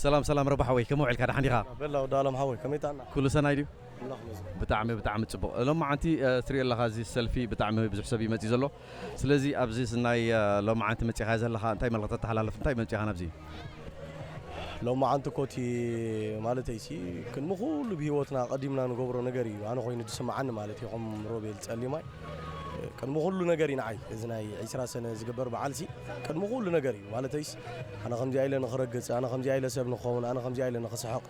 ሰላም ሰላም ረባ ሓወይ፣ ከመይ ውዒልካ? ደሓን ዲኻ? በላ ወዲ ኣለም ሓወይ፣ ከመይ ጠዓና? ኩሉ ሰናይ ድዩ? ኣምላኽ ይመስገን። ብጣዕሚ ብጣዕሚ ጽቡቕ። ሎማዓንቲ ትሪኦ ኣለኻ፣ እዚ ሰልፊ ብጣዕሚ ብዙሕ ሰብ እዩ መጺኡ ዘሎ። ስለዚ ኣብዚ ናይ ሎማዓንቲ መጺኻ ዘለኻ እንታይ መልእኽቲ ተተሓላልፍ? እንታይ መጺኻ ናብዚ? ሎማዓንቲ ኮቲ ማለተይሲ ቅድሚ ኩሉ ብህይወትና ቀዲምና ንገብሮ ነገር እዩ ኣነ ኮይኑ ዝስምዓኒ ማለት እዩ። ከም ሮቤል ጸሊማይ ቅድሚ ኩሉ ነገር እዩ ንዓይ እዚ ናይ ዒስራ ሰነ ዝግበር በዓልሲ ቅድሚ ኩሉ ነገር እዩ። ማለተይስ ኣነ ከምዚኣ ኢለ ንኽረግጽ፣ ኣነ ከምዚኣ ኢለ ሰብ ንኽኸውን፣ ኣነ ከምዚኣ ኢለ ንኽስሕቕ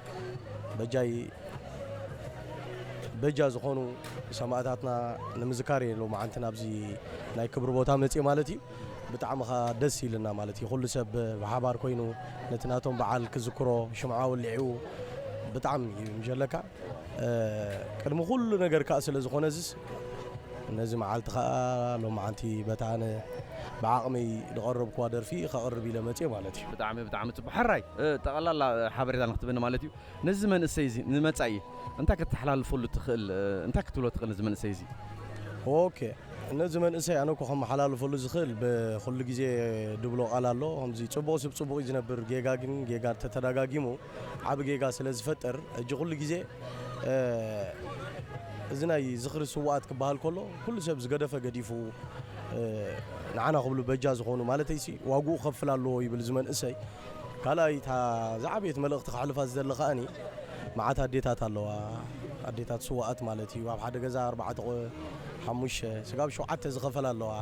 በጃይ በጃ ዝኾኑ ሰማእታትና ንምዝካር እየ ሎማዓንቲ ናብዚ ናይ ክብሪ ቦታ መፅእ ማለት እዩ። ብጣዕሚ ኸዓ ደስ ኢልና ማለት እዩ። ኩሉ ሰብ ብሓባር ኮይኑ ነቲ ናቶም በዓል ክዝክሮ ሽምዓ ወሊዑ ብጣዕሚ እዩ ምጀለካ። ቅድሚ ኩሉ ነገር ከዓ ስለ ዝኾነ እዚስ ነዚ መዓልቲ ከዓ ሎማዓንቲ በታ ኣነ ብዓቕመይ ዝቐረብክዋ ደርፊ ከቕርብ ኢለ መፅእ ማለት እዩ። ብጣዕሚ ብጣዕሚ ፅቡቅ። ሕራይ ጠቕላላ ሓበሬታ ንክትበኒ ማለት እዩ። ነዚ መንእሰይ እዚ ንመጻኢ እንታይ ከተሓላልፈሉ ትኽእል? እንታይ ክትብሎ ትኽእል ነዚ መንእሰይ እዚ? ኦኬ፣ ነዚ መንእሰይ ኣነ እኮ ከመሓላልፈሉ ዝኽእል ብኹሉ ግዜ ድብሎ ቃል ኣሎ። ከምዚ ጽቡቕ ስብ ጽቡቕ እዩ ዝነብር፣ ጌጋ ግን ጌጋ ተተዳጋጊሙ ዓቢ ጌጋ ስለ ዝፈጥር፣ ሕጂ ኩሉ ግዜ እዚ ናይ ዝኽሪ ስውኣት ክበሃል ከሎ ኩሉ ሰብ ዝገደፈ ገዲፉ ንዓና ክብሉ በጃ ዝኾኑ ማለተይሲ ዋግኡ ከፍል ኣለዎ ይብል እዚ መንእሰይ። ካልኣይ እታ ዝዓበየት መልእኽቲ ከሕልፋ ዝደሊ ከኣኒ መዓት ኣዴታት ኣለዋ። ኣዴታት ስዋኣት ማለት እዩ። ኣብ ሓደ ገዛ ኣርባዕተ ቆ ሓሙሽተ ስጋብ ሸውዓተ ዝኸፈላ ኣለዋ።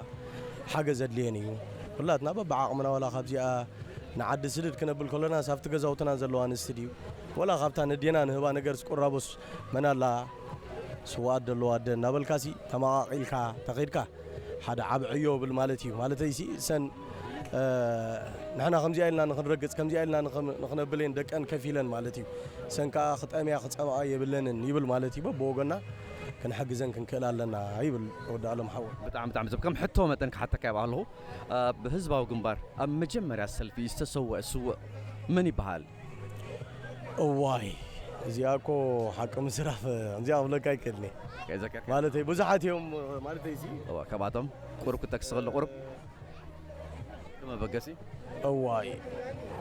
ሓገዝ ኣድልየን እዩ። ኩላትና በብዓቕምና ዋላ ካብዚኣ ንዓዲ ስድድ ክነብል ከሎና ሳብቲ ገዛውትና ዘለዋ ኣንስቲ ድዩ ወላ ካብታ ነዴና ንህባ ነገር ዝቁራቦስ መን ኣላ? ስዋኣት ደለዋ ኣደ እናበልካሲ ተመቓቒልካ ተኸይድካ ሓደ ዓቢ ዕዮ ብል ማለት እዩ። ማለተይሲ እሰን ንሕና ከምዚኣ ኢልና ንክንረግጽ ከምዚኣ ኢልና ንክነብል እየን ደቀን ከፊለን ማለት እዩ። እሰን ከዓ ክጠምያ ክጸምኣ የብለንን ይብል ማለት እዩ። በብወገና ክንሕግዘን ክንክእል ኣለና ይብል ወዲ ኣለም ሓወ። ብጣዕሚ ብጣዕሚ ጽቡቅ። ከም ሕቶ መጠን ክሓተካ ይብኣ ኣለኹ። ኣብ ህዝባዊ ግንባር ኣብ መጀመርያ ሰልፊ ዝተሰወአ ስውእ መን ይበሃል? እዋይ እዚኣ እኮ ሓቂ ምስራፍ እዚኣ ክብለካ ኣይክእልኒ። ከይዘከርካ ማለተይ ብዙሓት እዮም ማለተይ ሲ እዋ ካብኣቶም ቁሩብ ክጠቅስ ከሎ ቁሩብ ከመበገሲ እዋይ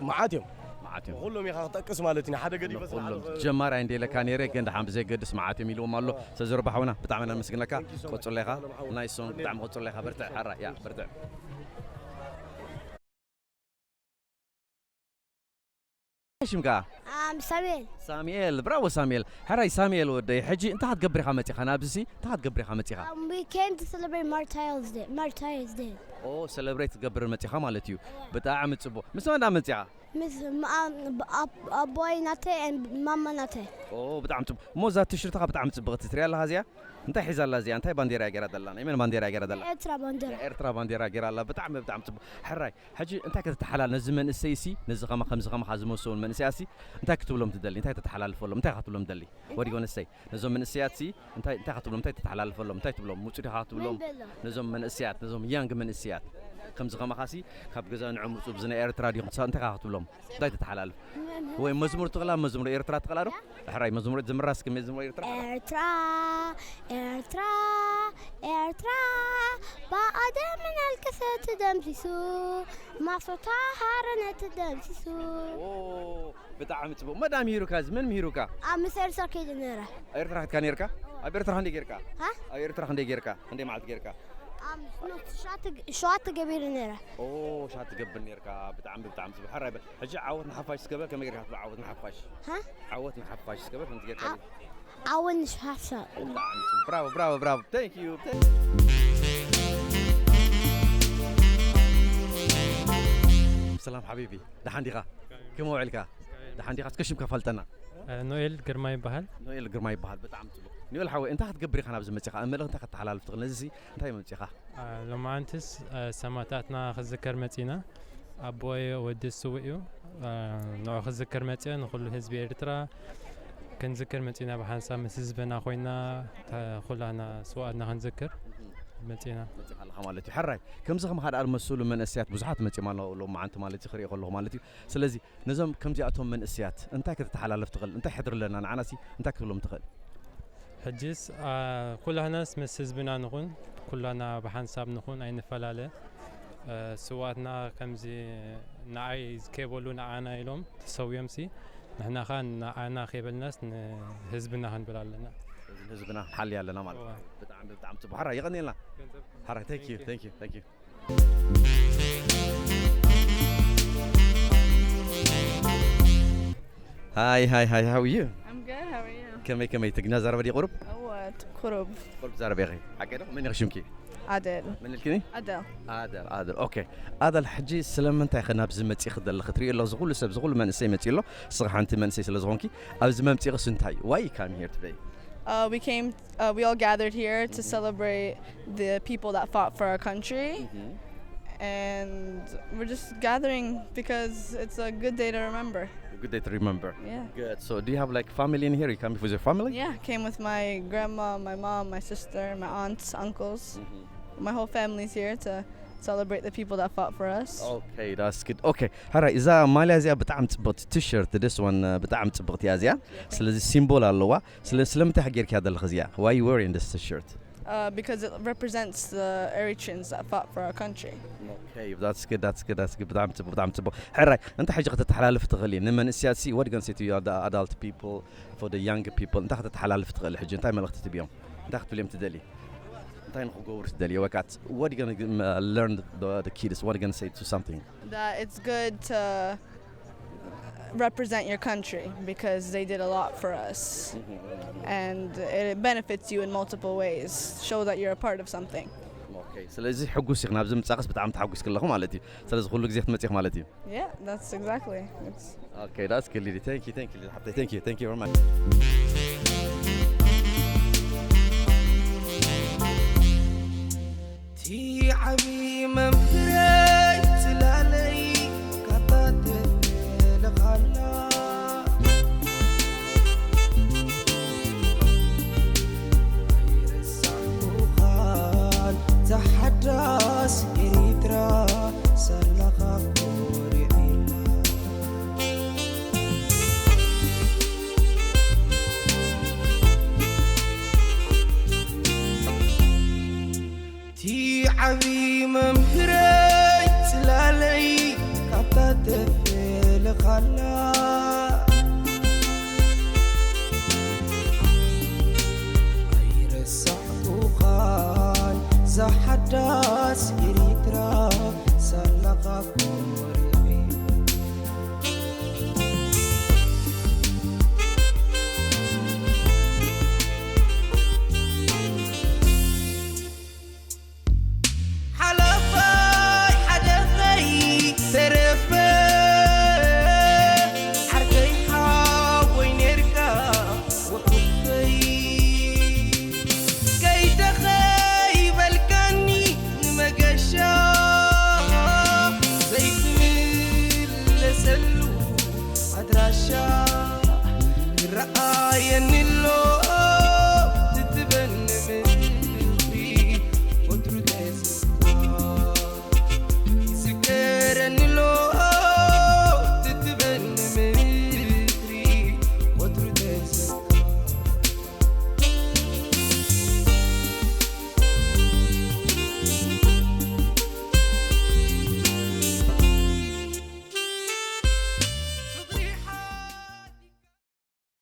መዓት እዮም። መዓት እዮም። ኩሎም ኢኻ ክጠቅስ ማለት እዩ። ሓደ ገዲፈ ስለ ንኩሎም ሓደ ጀማርያ እንደ ኢለካ ነይረ ግን ደሓን ብዘይገድስ መዓት እዮም ኢልዎም ኣሎ። ሰዘሮ ባሕውና ብጣዕሚ ኢና ነመስግነካ። Thank you so much። ቆጽሎ ኢኻ። Thank you። ናይ ሶንግ ብጣዕሚ ቆጽሎ ኢኻ። በርትዕ ሓራ ያ በርትዕ። ሽምካ? ኣም ሳሙኤል። ሳሙኤል፣ ብራቮ ሳሙኤል። ሕራይ ሳሙኤል ወደይ፣ ሕጂ እንታይ ክትገብር ኢኻ መጺኻ ናብዚሲ? እንታይ ክትገብር ኢኻ መጺኻ? Um, we came to celebrate Martyrs Day. Martyrs Day. ኦ፣ ሰለብሬት ክትገብር መጺኻ ማለት እዩ። ብጣዕሚ ጽቡቕ። ምስ መን ዳ መጺኻ? ምስ ማ-፣ ብ-፣ ኣብ-፣ ኣቦይ ናተይ and ማማ ናተይ። ኦ፣ ብጣዕሚ ጽቡቕ። እሞ እዛ ቲሽርትኻ ብጣዕሚ ጽብቕቲ ትሪኣ ኣለኻ እዚኣ? እንታይ ሒዛ ኣላ እዚኣ? እንታይ ባንዴራ እያ ገይራ ዘላ? ናይ መን ባንዴራ እያ ገይራ ዘላ? ኤርትራ ባንዴራ። ናይ ኤርትራ ባንዴራ ገይራ ኣላ። ብጣዕሚ፣ ብጣዕሚ ጽቡቕ። ሕራይ፣ ሕጂ እንታይ ከተተሓላል-፣ ነዚ መንእሰይሲ፣ ነዚ ኸማ-፣ ከምዚ ኸማኻ ዝመሰሉ መንእሰያትሲ እንታይ ክትብሎም ትደሊ? እንታይ ተተሓላልፈሎም? እንታይ ኢኻ ክትብሎም ትደሊ? ወዲ ጓል ኣንስተይ፣ ነዞም መንእሰያትሲ እንታይ፣ እንታይ ክትብሎም? እንታይ ተተሓላልፈሎም? እንታይ ትብሎም? ውጹ ዲኻ ክትብሎም? መን በሎ? ነዞም መንእሰያት፣ ነዞም ያንግ መንእሰያት፣ ከምዚ ኸማኻሲ ካብ ገዛ ንዕም ውጹ፣ ብዚ ናይ ኤርትራ ዲኹም ትሳ-፣ እንታይ ኢኻ ክትብሎም? እንታይ ተተሓላልፍ? መን? ወይ መዝሙር ትኽእላ፣ መዝሙር ኤርትራ ትኽእላ ዶ? ሕራይ መዝሙር ዘምራ እስኪ፣ መዝሙር ኤርትራ። ኤርትራ፣ ኤርትራ፣ ኤርትራ፣ ብኣደምን ኣልቀሰ ተደምሲሱ፣ ማሶታ ሃረነ ተደምሲሱ። ኦ፣ ብጣዕሚ ጽቡቕ። መን ምሂሩካ እዚ? መን ምሂሩካ? ኣብ ምስ ኤርትራ ከይደ ነይረ። ኣብ ኤርትራ ከድካ ነይርካ? ኣብ ኤርትራ ክንደይ ጌርካ? ሃ? ኣብ ኤርትራ ክንደይ ጌርካ? ክንደይ መዓልቲ ጌርካ? ኣብ ሸዋተ፣ ሸዋተ ገቢረ ነይረ። ኦ፣ ሸዋተ ትገብር ነይርካ። ብጣዕሚ፣ ብጣዕሚ ጽቡቕ። ሕራይ በል። ሕጂ ዓወት ንሓፋሽ ዝገበር ከመይ ጌርካ ትብል ዓወት ንሓፋሽ? ሃ? ዓወት ንሓፋሽ ዝገበር ከምዚ ጌርካ ዓ-፣ ዓወት ንሓፋሽ። ብጣዕሚ ጽቡቕ። ብራቮ፣ ብራቮ፣ ብራቮ። Thank you። ሰላም ሓቢቢ፣ ደሓን ዲኻ? ከመይ ውዒልካ? ደሓን ዲኻ? እስከ ሽምካ ፋልጠና። እ፣ ኖኤል ግርማ ይበሃል። ኖኤል ግርማ ይበሃል። ብጣዕሚ ጽቡቕ። ኖኤል ሓወይ፣ እንታይ ክትገብር ኢኻ ናብዚ መጺኻ? ኣብ መልእኽቲ እንታይ ከተሓላልፍ ትኽእል? ነዚሲ እንታይ መጺኻ? አ፣ ሎማዓንትስ፣ አ፣ ሰማእታትና ክዝከር መጺና። ኣቦይ ወዲ ስዉእ እዩ። አ፣ ንዑ ክዝከር መጺአ፣ ንኹሉ ህዝቢ ኤርትራ ክንዝከር መጺና። ብሓንሳብ ምስ ህዝብና ኮይና፣ ተ-፣ ኩላና ስዉኣትና ክንዝክር። መጺና። መጺኻ ኣለኻ ማለት እዩ። ሕራይ ከምዚ ከም ሓደ ኣልመሰሉ መንእሰያት ብዙሓት መጺኦም ኣለዉ ሎም መዓንቲ ማለት እዩ ክሪኦ ከለኹ ማለት እዩ። ስለዚ ነዞም ከምዚኣቶም መንእሰያት እንታይ ከተተሓላልፍ ትኽእል? እንታይ ሕድሪ ኣለና ንዓናሲ እንታይ ክትብሎም ትኽእል? ሕጅስ ኩላህናስ ምስ ህዝብና ንኹን፣ ኩላና ብሓንሳብ ንኹን ኣይንፈላለ። ስዋትና ከምዚ ንዓይ ዝከበሉ ንዓና ኢሎም ተሰውዮምሲ ንሕናኻ ንዓና ከይበልናስ ንህዝብና ክንብል ኣለና። ህዝብና ሓሊ ኣለና ማለት እዋ። ብጣዕሚ ብጣዕሚ ጽቡቅ። ሕራይ የቐንየልና። ሕራይ thank you thank you thank you. Hi hi hi, how are you? I'm good. How are you? ከመይ ከመይ ትግና ዘረባ ድዩ ቁሩብ? What? Kurub. ቁሩብ ዘረባ ኢኺ። ሓቂ ዶ? መን ኢኺ ሽምኪ? Adel. መን ኢልክኒ? Adel. ኣደል ኣደል ኦኬ። ኣደል ሕጂ ስለምንታይ ኢኺ ናብዚ መጺኺ ዘለኺ? ትሪኦ ኣለኺ እዚ ኩሉ ሰብ እዚ ኩሉ መንእሰይ መጺኡ ኣሎ። ንስኺ ሓንቲ መንእሰይ ስለ ዝኾንኪ ኣብዚ መምጺእኽስ እንታይ እዩ? Why you come here today? Uh, we came. Uh, we all gathered here to celebrate the people that fought for our country, and we're just gathering because it's a good day to remember. Good day to remember. Yeah. Good. So do you have like family in here? You come with your family? Yeah, came with my grandma, my mom, my sister, my aunts, uncles. My whole family's here to celebrate the people that fought for us. Okay, that's good. Okay. ሕራይ እዛ ማልያ እዚኣ ብጣዕሚ ጽብቕቲ ቲሸርት this one ብጣዕሚ ጽብቕቲ እያ እዚኣ። ስለዚ ሲምቦል ኣለዋ። ስለ ስለምንታይ ጌርካ ዘለኻ እዚኣ? Why you wearing this t-shirt? Uh, because it represents the Eritreans that fought for our country. Okay, that's good, that's good, that's good. ብጣዕሚ ጽቡቅ፣ ብጣዕሚ ጽቡቅ። ሕራይ እንታይ ሕጂ ከተተሓላልፍ ትኽእል ንመንእስያት ሲ what you gonna say to your adult people, for the young people? እንታይ ከተተሓላልፍ ትኽእል ሕጂ እንታይ መልእኽቲ ትብዮም? እንታይ ክትብልዮም ትደሊ? እንታይ ንክገብሩ ትደሊ? ወካት what you gonna learn the, the kids? What you gonna say to something? That it's good to represent your country because they did a lot for us, and it benefits you in multiple ways. Show that you're a part of something. Okay, ስለዚ ሕጉስ ኢኽ ናብዚ ምጻኽስ ብጣዕሚ ተሓጉስ ከለኹ ማለት እዩ። ስለዚ ኩሉ ግዜ ክትመጽእ ኢኽ ማለት እዩ። Yeah, that's exactly. It's Okay, that's good, Lily. Thank you, thank you, Lily. Thank you, thank you very much. እቲ ዓቢ መምህረይ ጽላለይ ካታ ተልኻላ ኣይረሳዕኩኻን። ዛሓዳስ ኤሪትራ ሳላኻ ኮሪዒላ። እቲ ዓቢ መምህረይ ጽላለይ ካብታ ተፈልኻላ ኣይረሳዕኩኻን። ዛሓዳስ ኤሪትራ